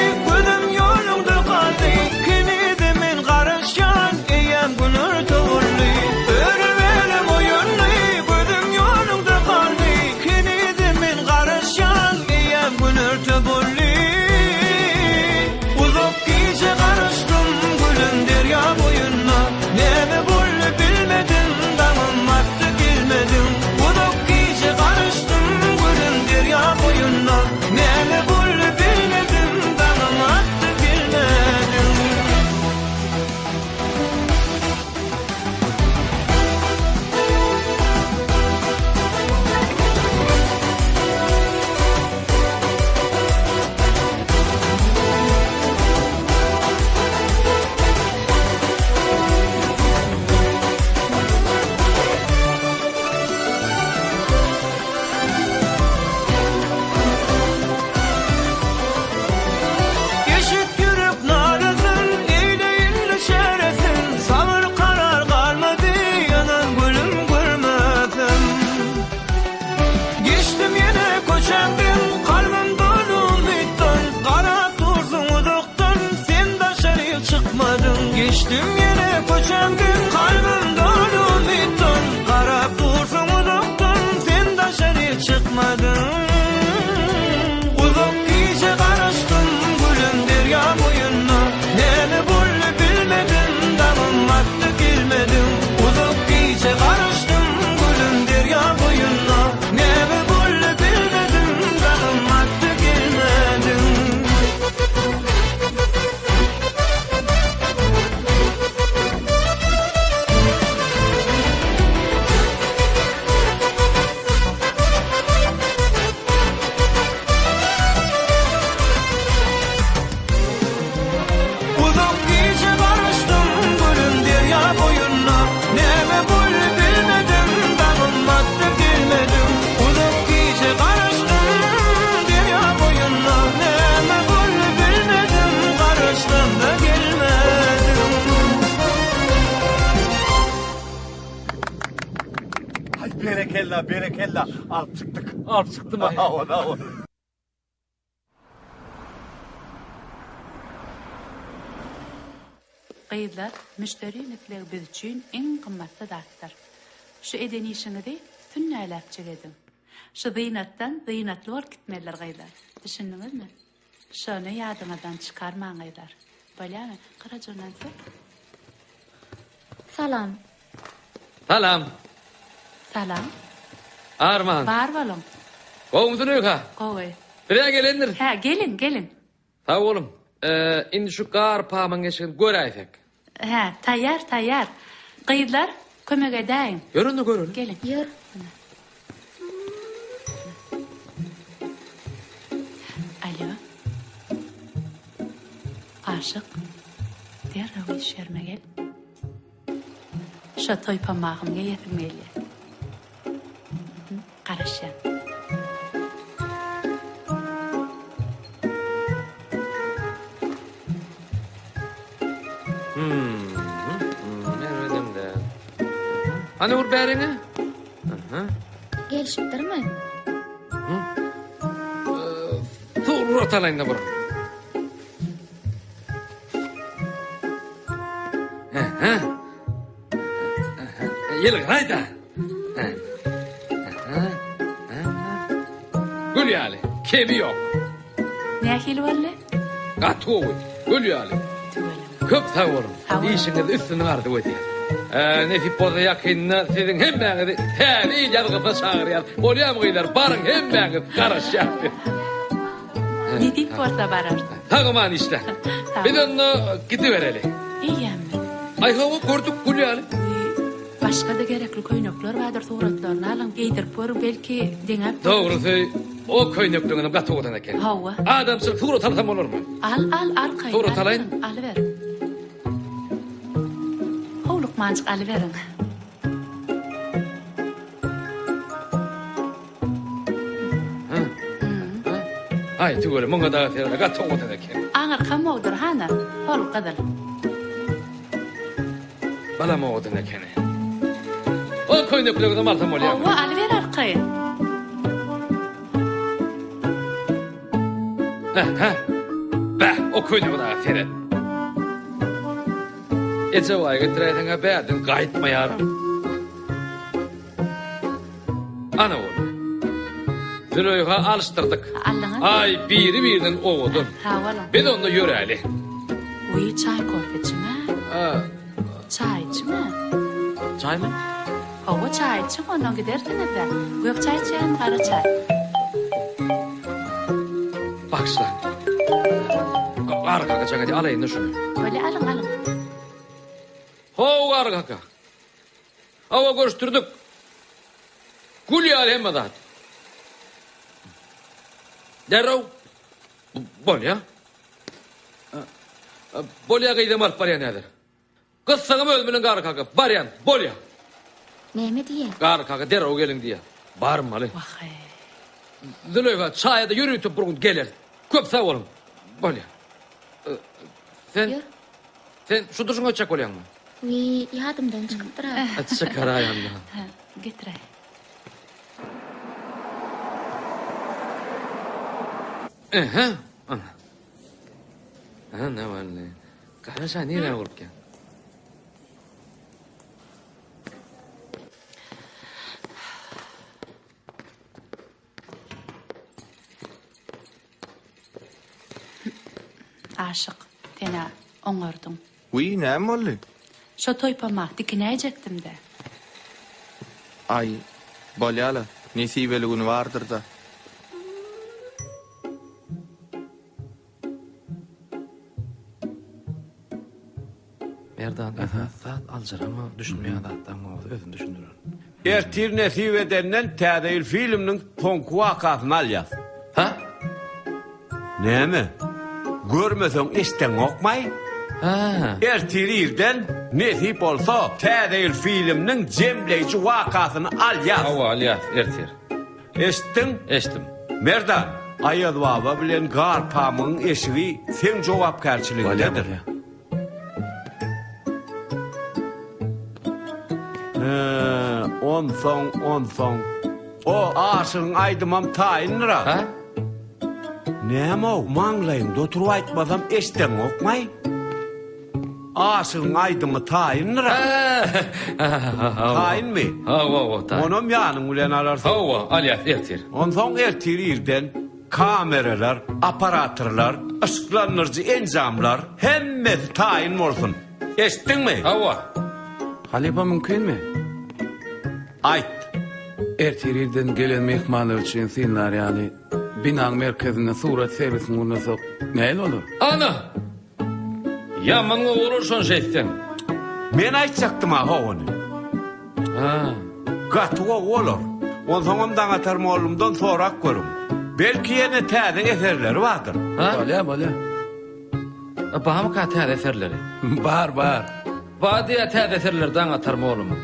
Berekella, berekella. Alyp çykdyk. Alyp çykdym. Hawa, hawa. Gyzlar, müşderiň islegi biz üçin iň gymmatly zatdyr. Şu eden işiňizi sünnäläpjik ediň. Şu zynatdan zynatly bolup gitmelidir gyzlar. Düşündiňizmi? Şony ýadyňyzdan çykarmaň gyzlar. Bolýamy? Garaja ondan soň. Salam. Salam. Salam. Arman. Bar boluň. Gowumysyň öýka? Gowy. Biz-ä gelendiris. Hä, geliň, geliň. Sag boluň. Indi şu gar pamyň eşigini göräýsek. Hä, taýýar, taýýar. Gyzlar, kömek edäýiň. Ýör onda göreli. Geliň. Ýör. Alýo. Aşyk, derrew iş ýerime gel. Şo toý pamagym geýesim gelýär. Garaşýan. Hany ur bäriňe. Gelişipdirmi? Surat alaýyn-da bir. Ýylgyraý-da. Gül ýaly, kemi ýok. Nähili boldy? Gaty gowy, gül ýaly. Köp sag boluň. Işiňizde üstünlik arzuw edýän. Nesip bolsa ýakynda siziň hemmäňizi Täze ýyl ýazgysyna çagyrýas. Bolýamy gyzlar, baryň hemmäňiz, garaşýas biz. Nesip bolsa bararys. Sag-aman işle. Biz onda gidibereli. Eýýämmi? Aý hawa, gördük gül ýaly. Başga-da gerekli köýnekler bardyr, suratlaryny alyň, geýdirip görüň, belki, deňäp görersiň. Dogrusy, o köýnekliňizem gaty owadan eken. Hawa. Adamçylyk surat alsam bolarmy? Al, al, arkaýyn. Surat alaýyn? Alyber. Howlukmanjyk alyberiň. Aý, tüweleme, muňa dagy serede gaty owadan eken. Aňyrkam owdur, hana, hol gyzyl. Balam owadan ekeni. O köýneklerden alsam bolýarmy? Hawa, alyber arkaýyn. Hä, bäh, o köýnege dagy seret. Ejebaý getiräýseň-ä bärden gaýtmaýaram. Ana boldy. Züleýha alyşdyrdyk. Aldyňyzmy? Aý, biri-birinden owadan. Sag boluň. Biz onda ýöräli. Wiý, çaý kofe içiň-ä. Çaý içiň-ä. Çaýmy? Hawa, çaý içiň, ondan gidersiňiz-dä. Gök çaý içýäňmi, gara çaý? Bagyşla. Gar kaka jaň edýär, alaýyn-da şuny. Bolýa, alyň, alyň. How, Gar kaka. Hawa, görüşdirdik. Gül ýaly hemme zat. Derrew. Bolýa. Bolýa gyzam alyp barýan häzir. Gyssagym özüm bilen Garry kaka. Barýan. Bolýa. Näme diýýä? Garry kaka derrew geliň diýýä. Barmaly. Wah-eý. Züleýha, çaýa-da ýörite bir gün geleris. Köp sag boluň. Bolýa. Sen Sen şu durşuňa ötjek bolýaňmy? Wiý, ýadymdan çykypdyr-a. Çykaraý onda. Getiräý. Ähä, ana. Ana wally. Gara şa nirä bolupka? Aşyk, sen-ä oňardyň. Wiý, näme boldy? Şo toýpama dikinäýjekdim-dä. Aý, bolýa-la, nesibeli güni bardyr-da. Merdan esasy zat aljyrama düşünmeýän zatlaryň bolsa özüm düşündirerin. Ertir nesip edenden Täze ýyl filminiň soňky wakasyny alýas. Hä? Näme? Görmeseň eşdeňokmaý? Hä. Ertir irden nesip bolsa Täze ýyl filminiň jemleýji wakasyny alýas. Hawa alýas ertir. Eşitdiň? Eşitdim. Merdan, Aýazbaba bilen Garpamygyň eşigi seň jogapkärçiligiňdedir. Hä, Onsoň, onsoň. O aşygyň aýdymam taýyndyr-a. Hä? Näme-ow, maňlaýyňda oturyp aýtmasam eşdeňokmaý? Aşygyň aýdymy taýyndyr-a. Taýynmy? Hawa, hawa, taýyn. Onam ýanyň bilen alarsyň. Hawa, alýas ertir. Onsoň ertir irden kameralar, aparatorlar, yşyklandyryjy enjamlar, hemmesi taýyn bolsun. Eşitdiňmi? Hawa. Halypa mümkinmi? Aýt. Ertir irden gelen myhmanlar üçin synlar ýaly binaň merkezinde surat sergisini gurnasak nähili bolar? Ana! Ýaman gowy bolar şony şeýtseň. Men aýtjakdym-a ho ony. Ha. Gaty gowy bolar. Onsoňam Daňatar mollumdan sorap görüň. Belki ýene täze eserleri bardyr. Ha? Bolýa, bolýa. Barmyka täze eserleri? Bar, bar. Bar diýýä täze eserleri Daňatar mollumyň.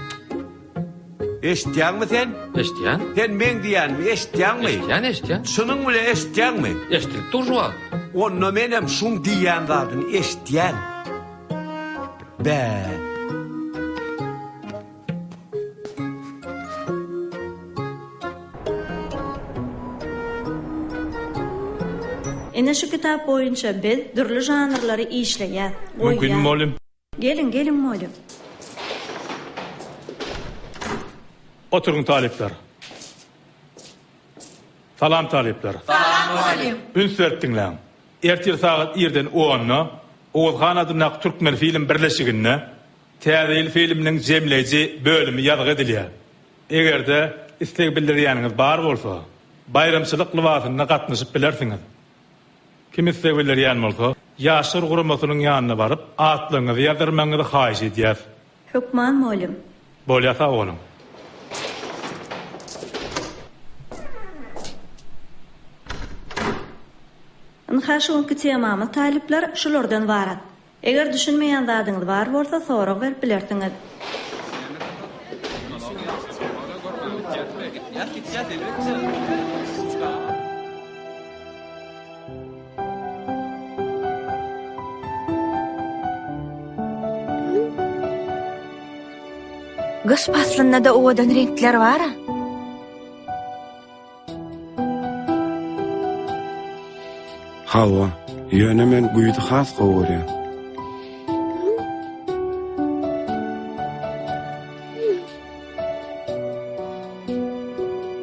Eşitýäňmi sen? Eşitýän. Sen meň diýýänimi eşitýäňmi? Eşitýän, eşitýän. Çynyň bilen eşitýäňmi? Eşidilip dur şu wagt. Onda menem şuň diýýän zadyny eşitýän. Bä. Ine şu kitap boýunça biz dürli žanrlary işleýäs, Mümkinmi goýýas. mugallym? Geliň, geliň mugallym. Oturyň talyplar. Salam talyplar. Salam mugallym. Üns berip diňläň. Ertir sagat irden onda Oguz han adyndaky Türkmenfilm birleşiginde Täze ýyl filminiň jemleýji bölümi ýazgy edilýär. Eger-de isleg bildirýäniňiz bar bolsa, baýramçylyk lybasynda gatnaşyp bilersiňiz. Kim isleg bildirýän bolsa, Ýaşlar guramasynyň ýanyna baryp, atlaryňyzy ýazdyrmagyňyzy haýyş edýäs. Hökman mugallym. Bolýa sag boluň. Ynha şu günki temamyz talyplar şulardan ybarat. Eger düşünmeýän zadyňyz bar bolsa sorag berip bilersiňiz. Gyş paslynda-da owadan reňkler bar-a. Hawa, ýöne men güýzi has gowy görýän.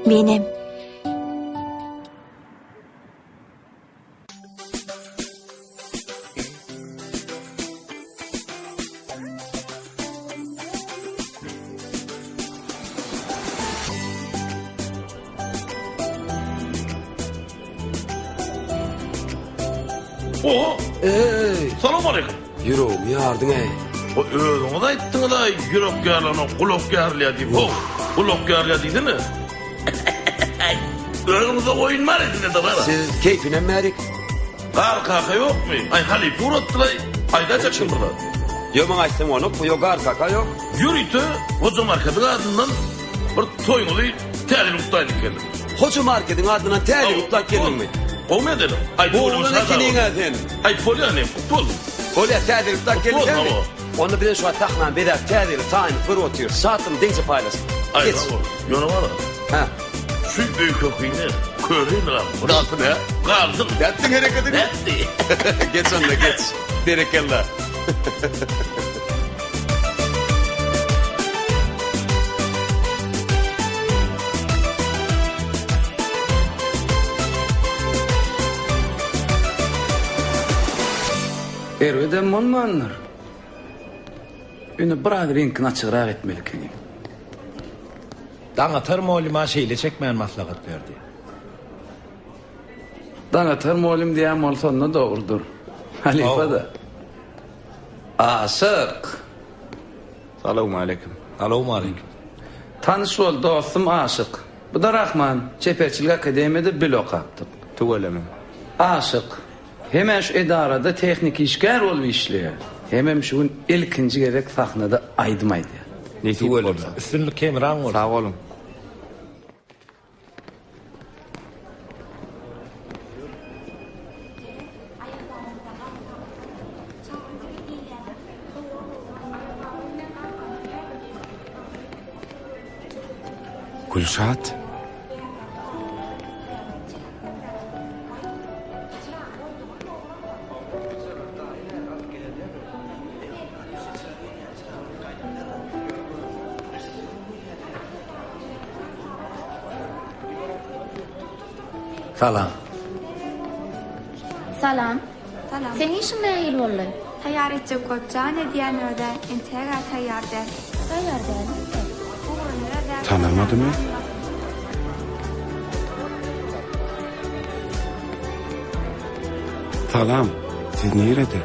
Menem. Oho! Eý! Salam aleýkum. Ýüregimi ýardyň eý. O özüňiz aýtdyňyz-a ýürek ýarylanok, gulak ýarylýar diýip. How, gulak ýarylýar diýsene. Özüňize oýun bar size-de bar. Siz keýpinem bärik. Gar kaka ýokmy? Aý halypa ugratdylaý. Aýdaýjak kim bir zat. Ýok maňa aýtsaň onok, ýok gar kaka ýok. Ýörite Hoja markediň adyndan bir toýuňyzy täze ýyl gutlaýyn diýip geldim. Hoja markediň adyndan täze ýyl gutlap geldiňmi? Gowmy edelim? Aý Oglan ekeniň-ä sen. Aý bolýa ine gutly bolsun. Bolýa täze ýyl gutlap geldiň dälmi? Onda bizem şu wagt sahnany bezäp täze ýyly taýynlyk görüp otyrys. Şatlygyny deňje paýlaşyp. Aý sag bol. Ýöne bar. Hä. Şu öýke-kine köreýin agam. Galsyn hä? Galsyn. Nätdiň hereketini? Nätdi? Geç onda geç. Berekella. Erbedem bolmandyr. Ýöne biraz reňkini açygrak etmeli ekeni. Daňatar molluma şeýle çekmäni maslahat berdi. Daňatar mollum diýýän bolsa onda dogrudyr. Halypa-da. Aşyk! Salowmaleýkim. Salowmaleýkim. Tanyş bol, dostum Aşyk. Bu-da Rahman, çeperçilik akademiýada bile okapdyk. Tüweleme. Aşyk. Hemä şu edarada tehniki işgär bolup işleýär. Hemem şu gün ilkinji gezek sahnada aýdym aýdýar. Nesip bolsa. Üstünlik hemraň bolsun. Sag boluň. Gülşat. Salam. Salam. Salam. Seň işiň nähili boldy? Taýýar etjek bolup jan edýän özä, entegä taýýar däl. Taýýar däl entek. Ugruny özä Tanamadymy? Salam. Siz nirede?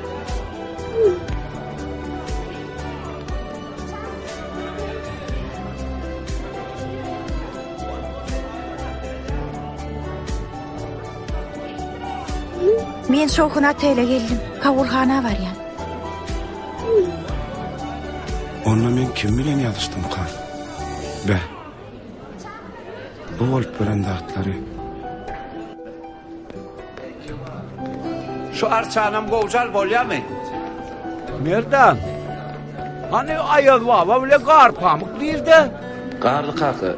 Men Şowhun otele geldim. Kabulhana barýan. Onda men kim bilen ýazyşdymka? Beh. Bu bolup gören zatlary. Şu arçanam gowjal bolýamy? Merdan. Hany Aýaz baba bile Garpamyk nirde? Garly kaka,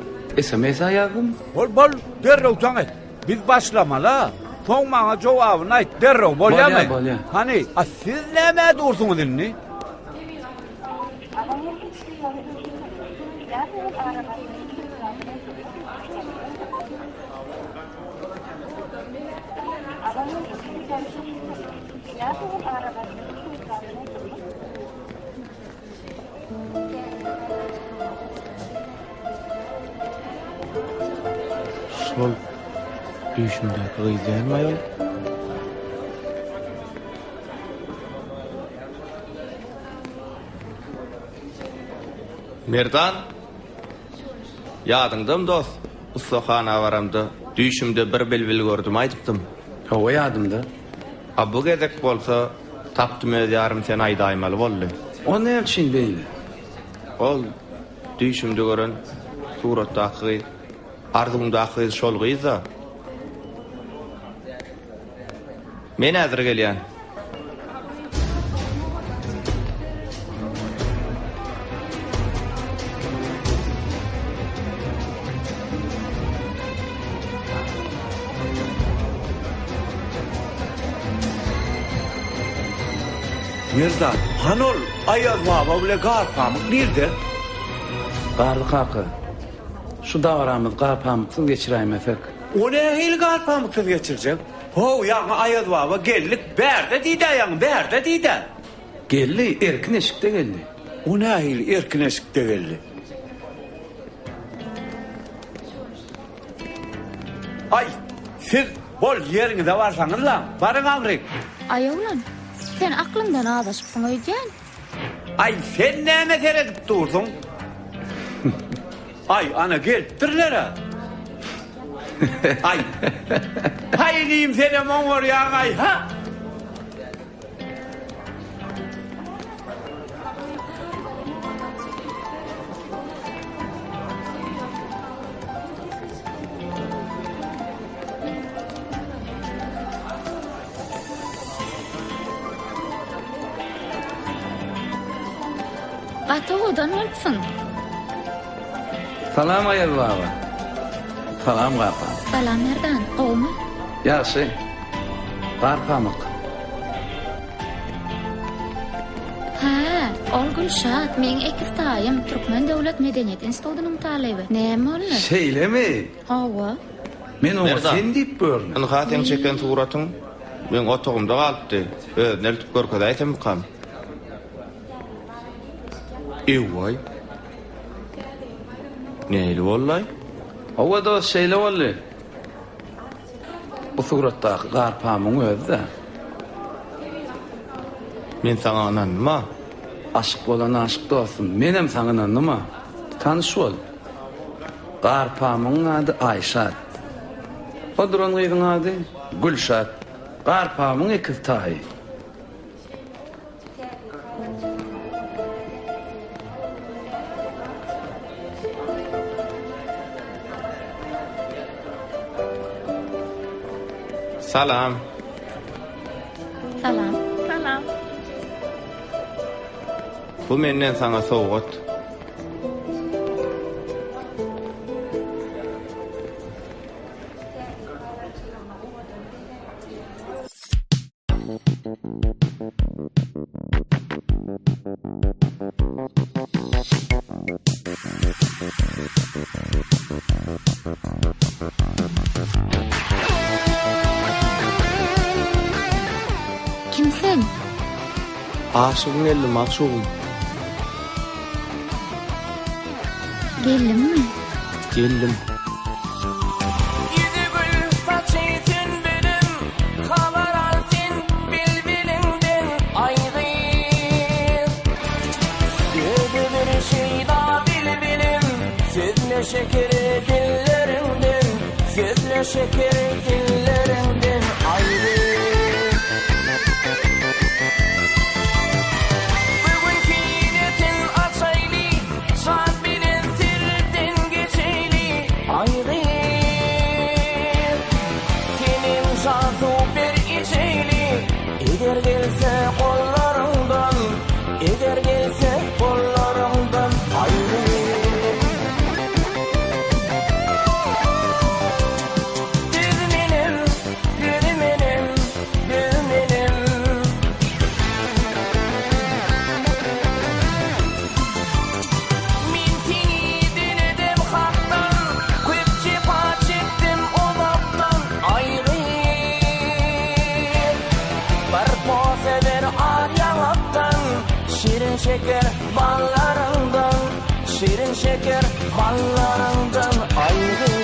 SMS-ä ýazdym. Bol bol, derrew jaň et. Biz başlamaly-a. Soň maňa jogabyny aýt, derrew, bolýamy? Bolýa, bolýa. Hany, a siz nämä dursuňyz indi? Şol düýşümdäki gyz dälmi aýol? Merdan! Ýadyňdamy dost, ussahana baramda düýşümde bir bilbil gördüm aýdypdym. Hawa ýadymda. A bu gezek bolsa tapdym öz ýarym sen aýdaýmaly boldy. O näme üçin beýle? Ol düýşümde gören suratdaky gyz, arzuwymdaky gyz şol gyz-da. Men häzir gelýän. Merdan, hany ol Aýaz baba bile Garpamyk nirde? Garly kaka, şu dabaramyzy Garpamyksyz geçiräýmesek. O nähili Garpamyksyz geçirjek? How, ýaňy Aýaz baba geldik, bärde diýdä ýaňy, bärde diýdä. Geldi, erkin eşikde geldi. O nähili erkin eşikde geldi? Aý, siz bol ýeriňize barsaňyzlaň, baryň aňryk. Aý oglan, sen aklyňdan azaşypsyň öýdýän. Aý, sen näme seredip dursuň? Aý, ana gelipdirler-ä. Aý. Haý inim senem oňarýaň-aý, ha? Gaty owadan bolupsyň. Salam Aýaz baba. Salam Garpamyk. Salam Merdan, gowumy? Ýagşy. Garpamyk. Hä, ol Gülşat, meň ekiz taýym, Türkmen döwlet medeniýet institutynyň talyby. Näme boldy? Şeýlemi? Hawa. Men oňa Merdan, sen diýip gördüm. Ynha seň çeken suratyň meň otagymda galypdy. Özüne eltip görkezäýsemmikam? Ewaý. Nähili boldy-aý? Hawa dost, şeýle boldy. Bu suratdaky Garpamyň özi-dä. Men saňa ynandym-a. Aşyk bolan aşyk dostum, menem saňa ynandym-a. Tanyş bol. Garpamyň ady Aýşat. O duran gyzyň ady Gülşat. Garpamyň ekiz taýy. Salam. Salam. Salam. Bu menden saňa sowgat. Kim sen? Aşygyň geldi, magşugym. Geldimmi? Geldim. Ýüzi gül, saçy sünbülim, Habar al sen bilbiliňden, aý gyz. Özüdir şeýda bilbilim, Sözle şeker dilleriňden, Sözle şeker dilleriňden, aý gyz. Bu gün hilesin açaýly, Şat bilen sirden geçeýli, aý gyz. Senem şa suw ber içeýli, Eger gelse gollaryňdan, Eger gelse gollaryňdan, aý gyz. Düz menem, düz menem, düz menem. Men seni diledim Hakdan, Köp jepa çekdim uzakdan, aýry. Bir posa ber al ýaňakdan, Şirin-şeker ballaryňdan, Şirin-şeker ballaryňdan, aýry.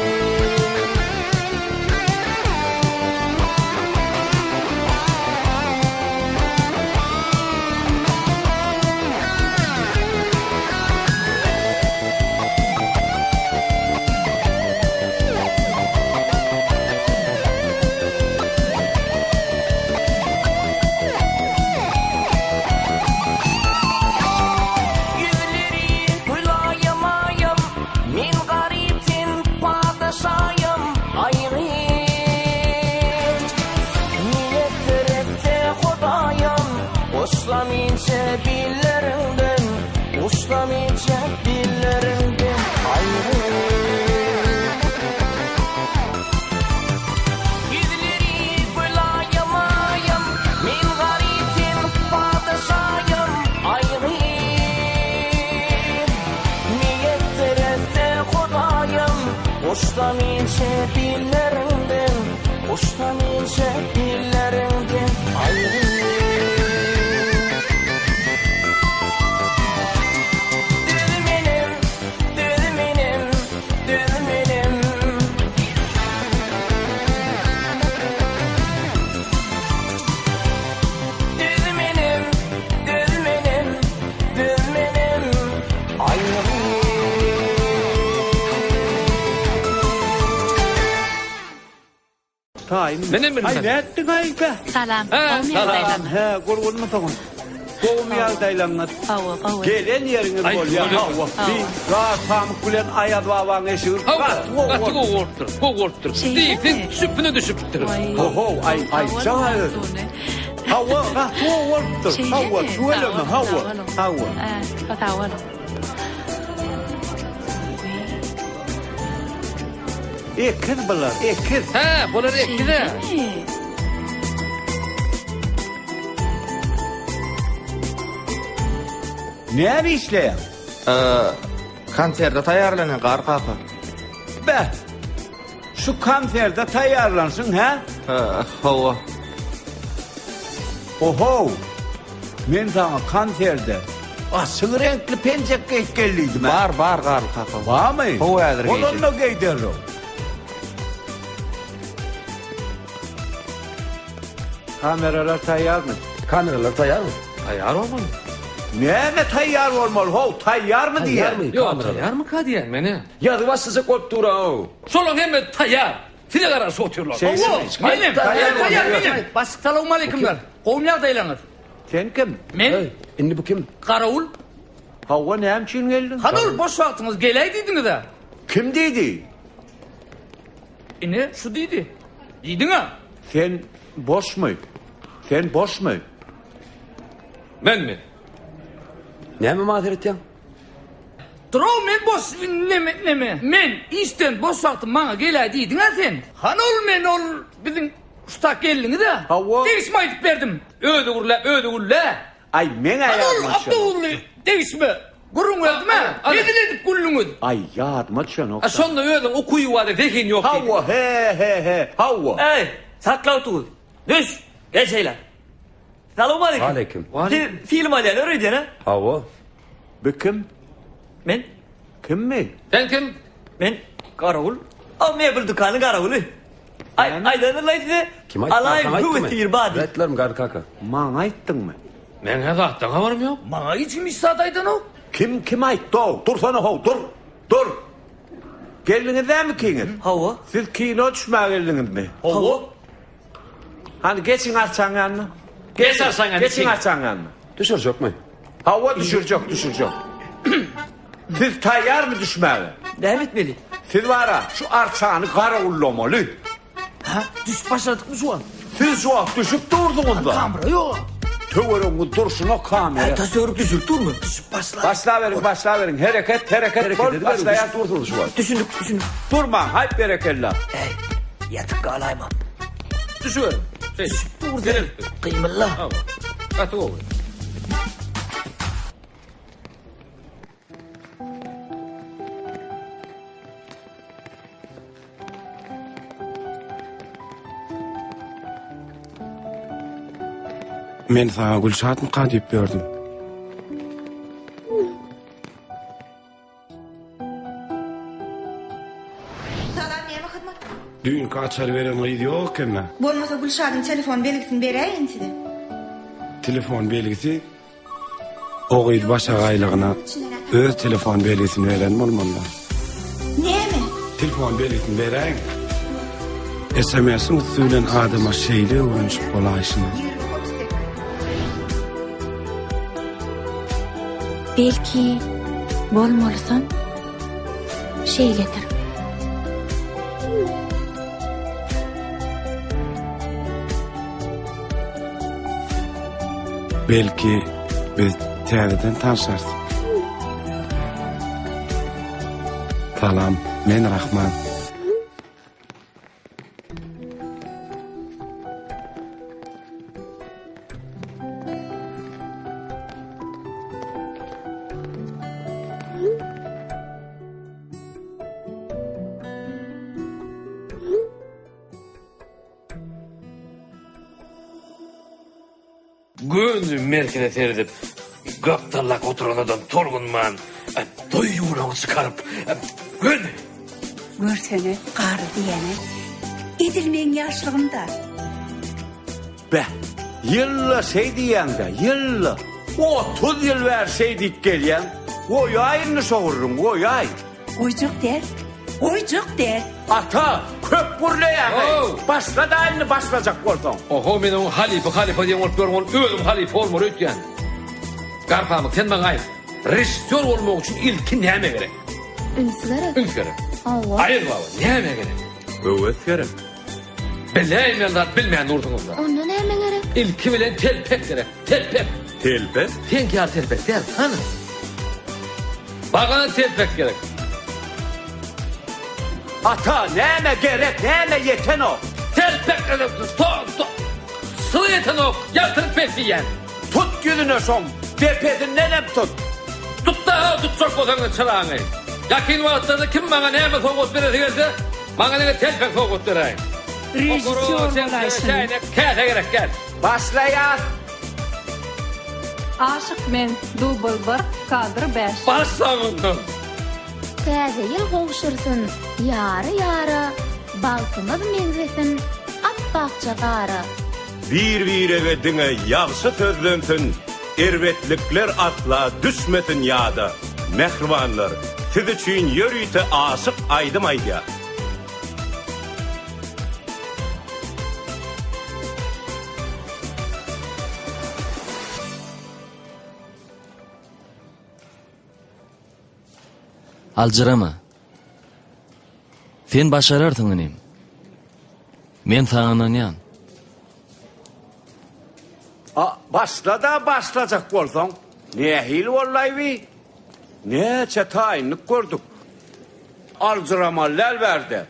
Ýüzleri gülaýym-aýym, Men garyp sen patyşaýym, aýry. Miýesser etse Hudaýym, Guşlam inçe billeriňden, Guşlam inçe billeriňden, aýry. Ýüzleri gülaýym-aýym, Men garyp sen patyşaýym, aýry. Miýesser etse Hudaýym, Guşlam inçe billeriňden, Guşlam inçe billeriňden, aýry. Düz menem, düz menem, düz menem. Düz menem, düz menem, düz menem, aýry. Taýyn. Menem bilmem. Aý nätdiň aý be? Salam. Hä, Gowmy salam. ýagdaýlaryňyz? Hä, gurgunmysyňyz? Gowmy ýagdaýlaryňyz? Hawa, gowy. Gelen ýeriňiz Aý, bolýar. gowy. Hawa. Hawa. Bi gar pamyk bilen Aýaz babaň eşigi Hawa, gaty gowy gaty bolupdyr. gowy bolupdyr. Gowy bolupdyr. Şeýlemi? Diýseň, süpüne düşüpdir. Waý. Ho-how, aý, Sag boluň, aýtjaň-a özüň. Tony. Hawa, gaty gowy bolupdyr. Şeýlemi? Hawa, Sag tüweleme, boluň, hawa, sag boluň. hawa. Hä, sag boluň. Ekiz bular, ekiz. Hä, bular ekiz-ä. Şeýlemi? Näme işleýäň? Konserde taýýarlanýan Gar kaka. Beh! Şu konserde taýýarlanşyň, hä? Hawa. Ohow! Men saňa konserde açyk reňkli penjek geýip gel diýdim-ä. Bar, bar Garly kaka. Barmy? Hawa, häzir geýjek. Bolanda geý derrew. Kameralar taýýarmy? Kameralar taýýarmy? Taýýar bolmaly. Näme taýýar bolmaly, how, taýýarmy diýýän? Taýýarmy Ýok, kameralar? taýýarmyka diýýän men-ä. Ýazyp başlajak bolup dur-ow. Şolaň hemmesi taýýar. Size garaşyp otyrlar. Şeýlemi? Hawa, menem, Taýýar taýýar bolmaly. menem. Başlyk salowmaleýkimler. Gowmy ýagdaýlaryňyz? Sen kim? Men Eý, indi bu kim? Garawul. Hawa, näme üçin geldiň? Hany ol boş wagtyňyz geläý diýdiňiz-ä. Kim diýdi? Ine, şu diýdi. Diýdiň-ä. Sen boşmy? Sen boşmy? Menmi? Näme maňa seretýäň? Durow men boş neme neme. Men işden boş wagtym maňa geläý diýdiň-ä sen. Hany ol men ol biziň. Şu tak geldiňiz-ä. Hawa. Degişme aýdyp berdim. Özi gürläp, özi gülle. Aý, meň-ä ýadyma düşenok. Ol degişme. Gürrüň berdim-ä. Hezil edip güldüňiz. Aý, ýadyma düşenok. A şonda özüň ukyby bar-da, zehin ýok diýdiň. Hawa, he, he, he, hawa. Eý, sakla awtobus. Düş! Gel şeýle. Salowmaleýkim. Aleýkim. Siz film alýanlar öýdýän, a? Hawa. Bu kim? Men. Kimmi? Sen kim? Men Garawul. O mebel dükanyň garawuly. Aý, aýdanyrlaý size. Kim aýtdy? Alaýyň Saňa aýtdymy? höwes bar diýip. Aýtdylarmy Garry kaka? Maňa aýtdyňmy? Meň-ä zatdan habarym ýok. Maňa hiç kim hiç zat aýdanok. Kim, kim aýtdy-ow? Dursana-how, dur! Dur! Geldiňiz dämi ikiňiz? Hawa. Siz kino düşmäge geldiňizmi? Hawa. Hany geçiň arçaň ýanyna. Geç arçaň ýanyna. Geçiň arçaň ýanyna. Düşürjekmi? Hawa düşürjek, düşürjek. Siz taýýarmy düşmäge? Näme etmeli? Siz bara şu arçany garawullamaly. Ha, düşüp başladykmy şu wagt? Siz şu wagt düşüp dursuňyz-da. Kamera ýok. Töweregiňiz durşuna kamera. Tasörüp düşürip durmy? Düşüp başla. Başlaberiň, başlaberiň. Hereket, hereket bol. Başlaýas. Düşüp dursuňyz şu wagt. Düşündik, düşündik. Durmaň, haýp berekella. Eý, ýatyp galaýma. Düşüberiň. Düşüp dur sen. Gymylla. Gaty gowy. Men saňa Gülşatmyka diýip ýördüm. Salam näme hyzmat? Düýnki açar beren gyz ýok eken-dä. Bolmasa Gülşadyň telefon belgisini beräýin size. Telefon belgisi? O gyz başagaýlygyna öz telefon belgisini beren bolmaly. Näme? Telefon belgisini beräýiň. SMS-iň üsti bilen adama şeýle öwrenişip bolaýşyny. Belki bolmalysam şeýledir. Belki biz täzeden tanşarys. Salam, men Rahman. Göni merkeze seredip, gapdallak oturan adam tolgunman, toý ýumrugyny çykaryp, göni. Görsene, garry diýeni edil meň ýaşlygymda. Beh, ýylda şeý diýýäň-dä, ýylda. 30 ýyl bäri şeý diýip gelýäň. Goýaý indi şo gürrüňi, goýaý. Goýjak däl, goýjak däl. Ata, köp gürleýäň-eý. Başla-da indi başlajak bolsaň. Oho, men oňa halypa, halypa diýen bolup ýörün, ol özüm halypa bolmaly öýtýän. Garpamyk, sen maňa aýt, režissýor bolmak üçin ilki näme gerek? Üns gerek. Üns gerek. Hawa. Aýaz baba, näme gerek? Höwes gerek. Biläýmän zat bilmän dursuňyzda. Onda näme gerek? Ilki bilen telpek gerek. Telpek. Telpek? Seňki ýaly telpek däl, hany. Bagana telpek gerek. Ata, näme gerek, näme ýetenok? Telpek gerek, to, to, syly ýetenok, ýaltyryp pes diýýän. Tut ýüzüne şoň, depesindenem tut. Tut-da, tutjak bolsaň çyraňy. Ýakyn wagtlarda kim maňa näme sowgat beresi gelse, Maňa diňe telpek sowgat beräýiň. Režissýor bolaýşyny. Käse gerek gel. Başlaýas. Aşyk men, dubl bir, kadr bäş. Başla mundan. Täze ýyl gowşursyn ýary-ýara, Bagtymyz meňzesin apbakja gara. Bir-birege diňe ýagşy sözlensin, erbetlikler asla düşmesin ýada. Mähribanlar, siz üçin ýörite aşyk aýdym aýdýar. Aljyrama. Sen başararsyň inim. Men saňa ynanýan. A, başla-da başlajak bolsaň. Nähili boldaý bi? Näçe taýynlyk gördük. Aljyramaly däl bärde.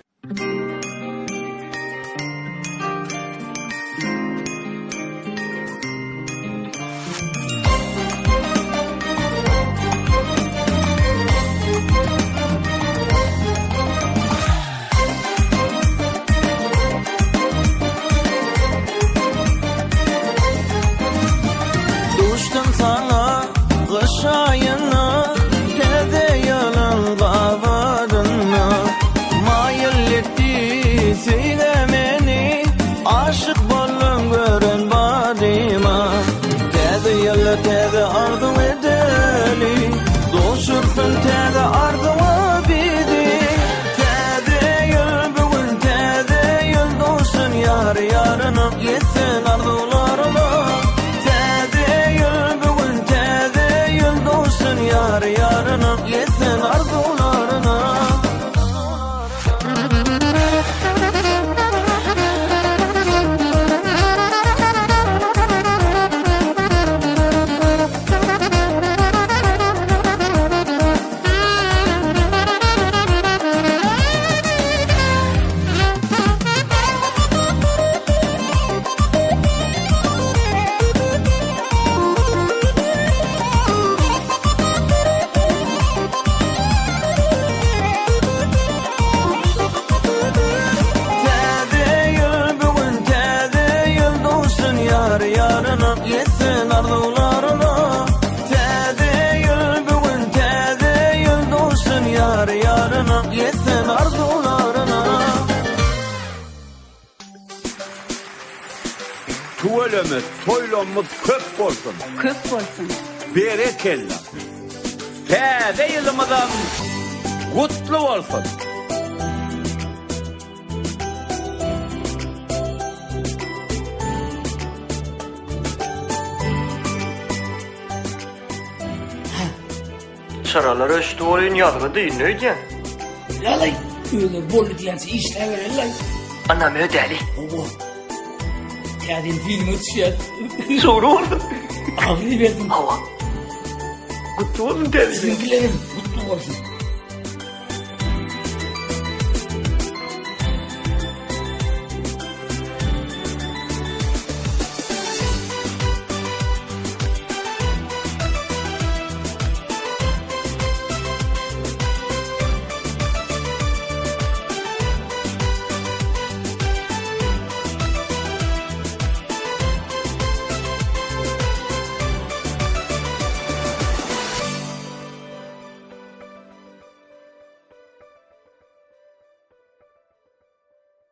ýaryna, ýetsin arzuwlaryna. Täze ýyl bu gün täze ýyl duşsun ýary ýaryna, ýetsin arzuwlaryna. Tüweleme toýlamyz köp bolsun. Köp bolsun. Berekella. Täze ýylymyzam gutly bolsun. Çyralar öçdi welin ýazgy dyndy öýdýän. Ýalaý, özleri boldy diýençe işläbereli-laý. Annam ödäli. Hawa. Täze ýyl filme düşýär. Şowly bolsun. Agry bersin. Hawa. Gutly bolsun täze ýyl. Siziňkilerem gutly bolsun.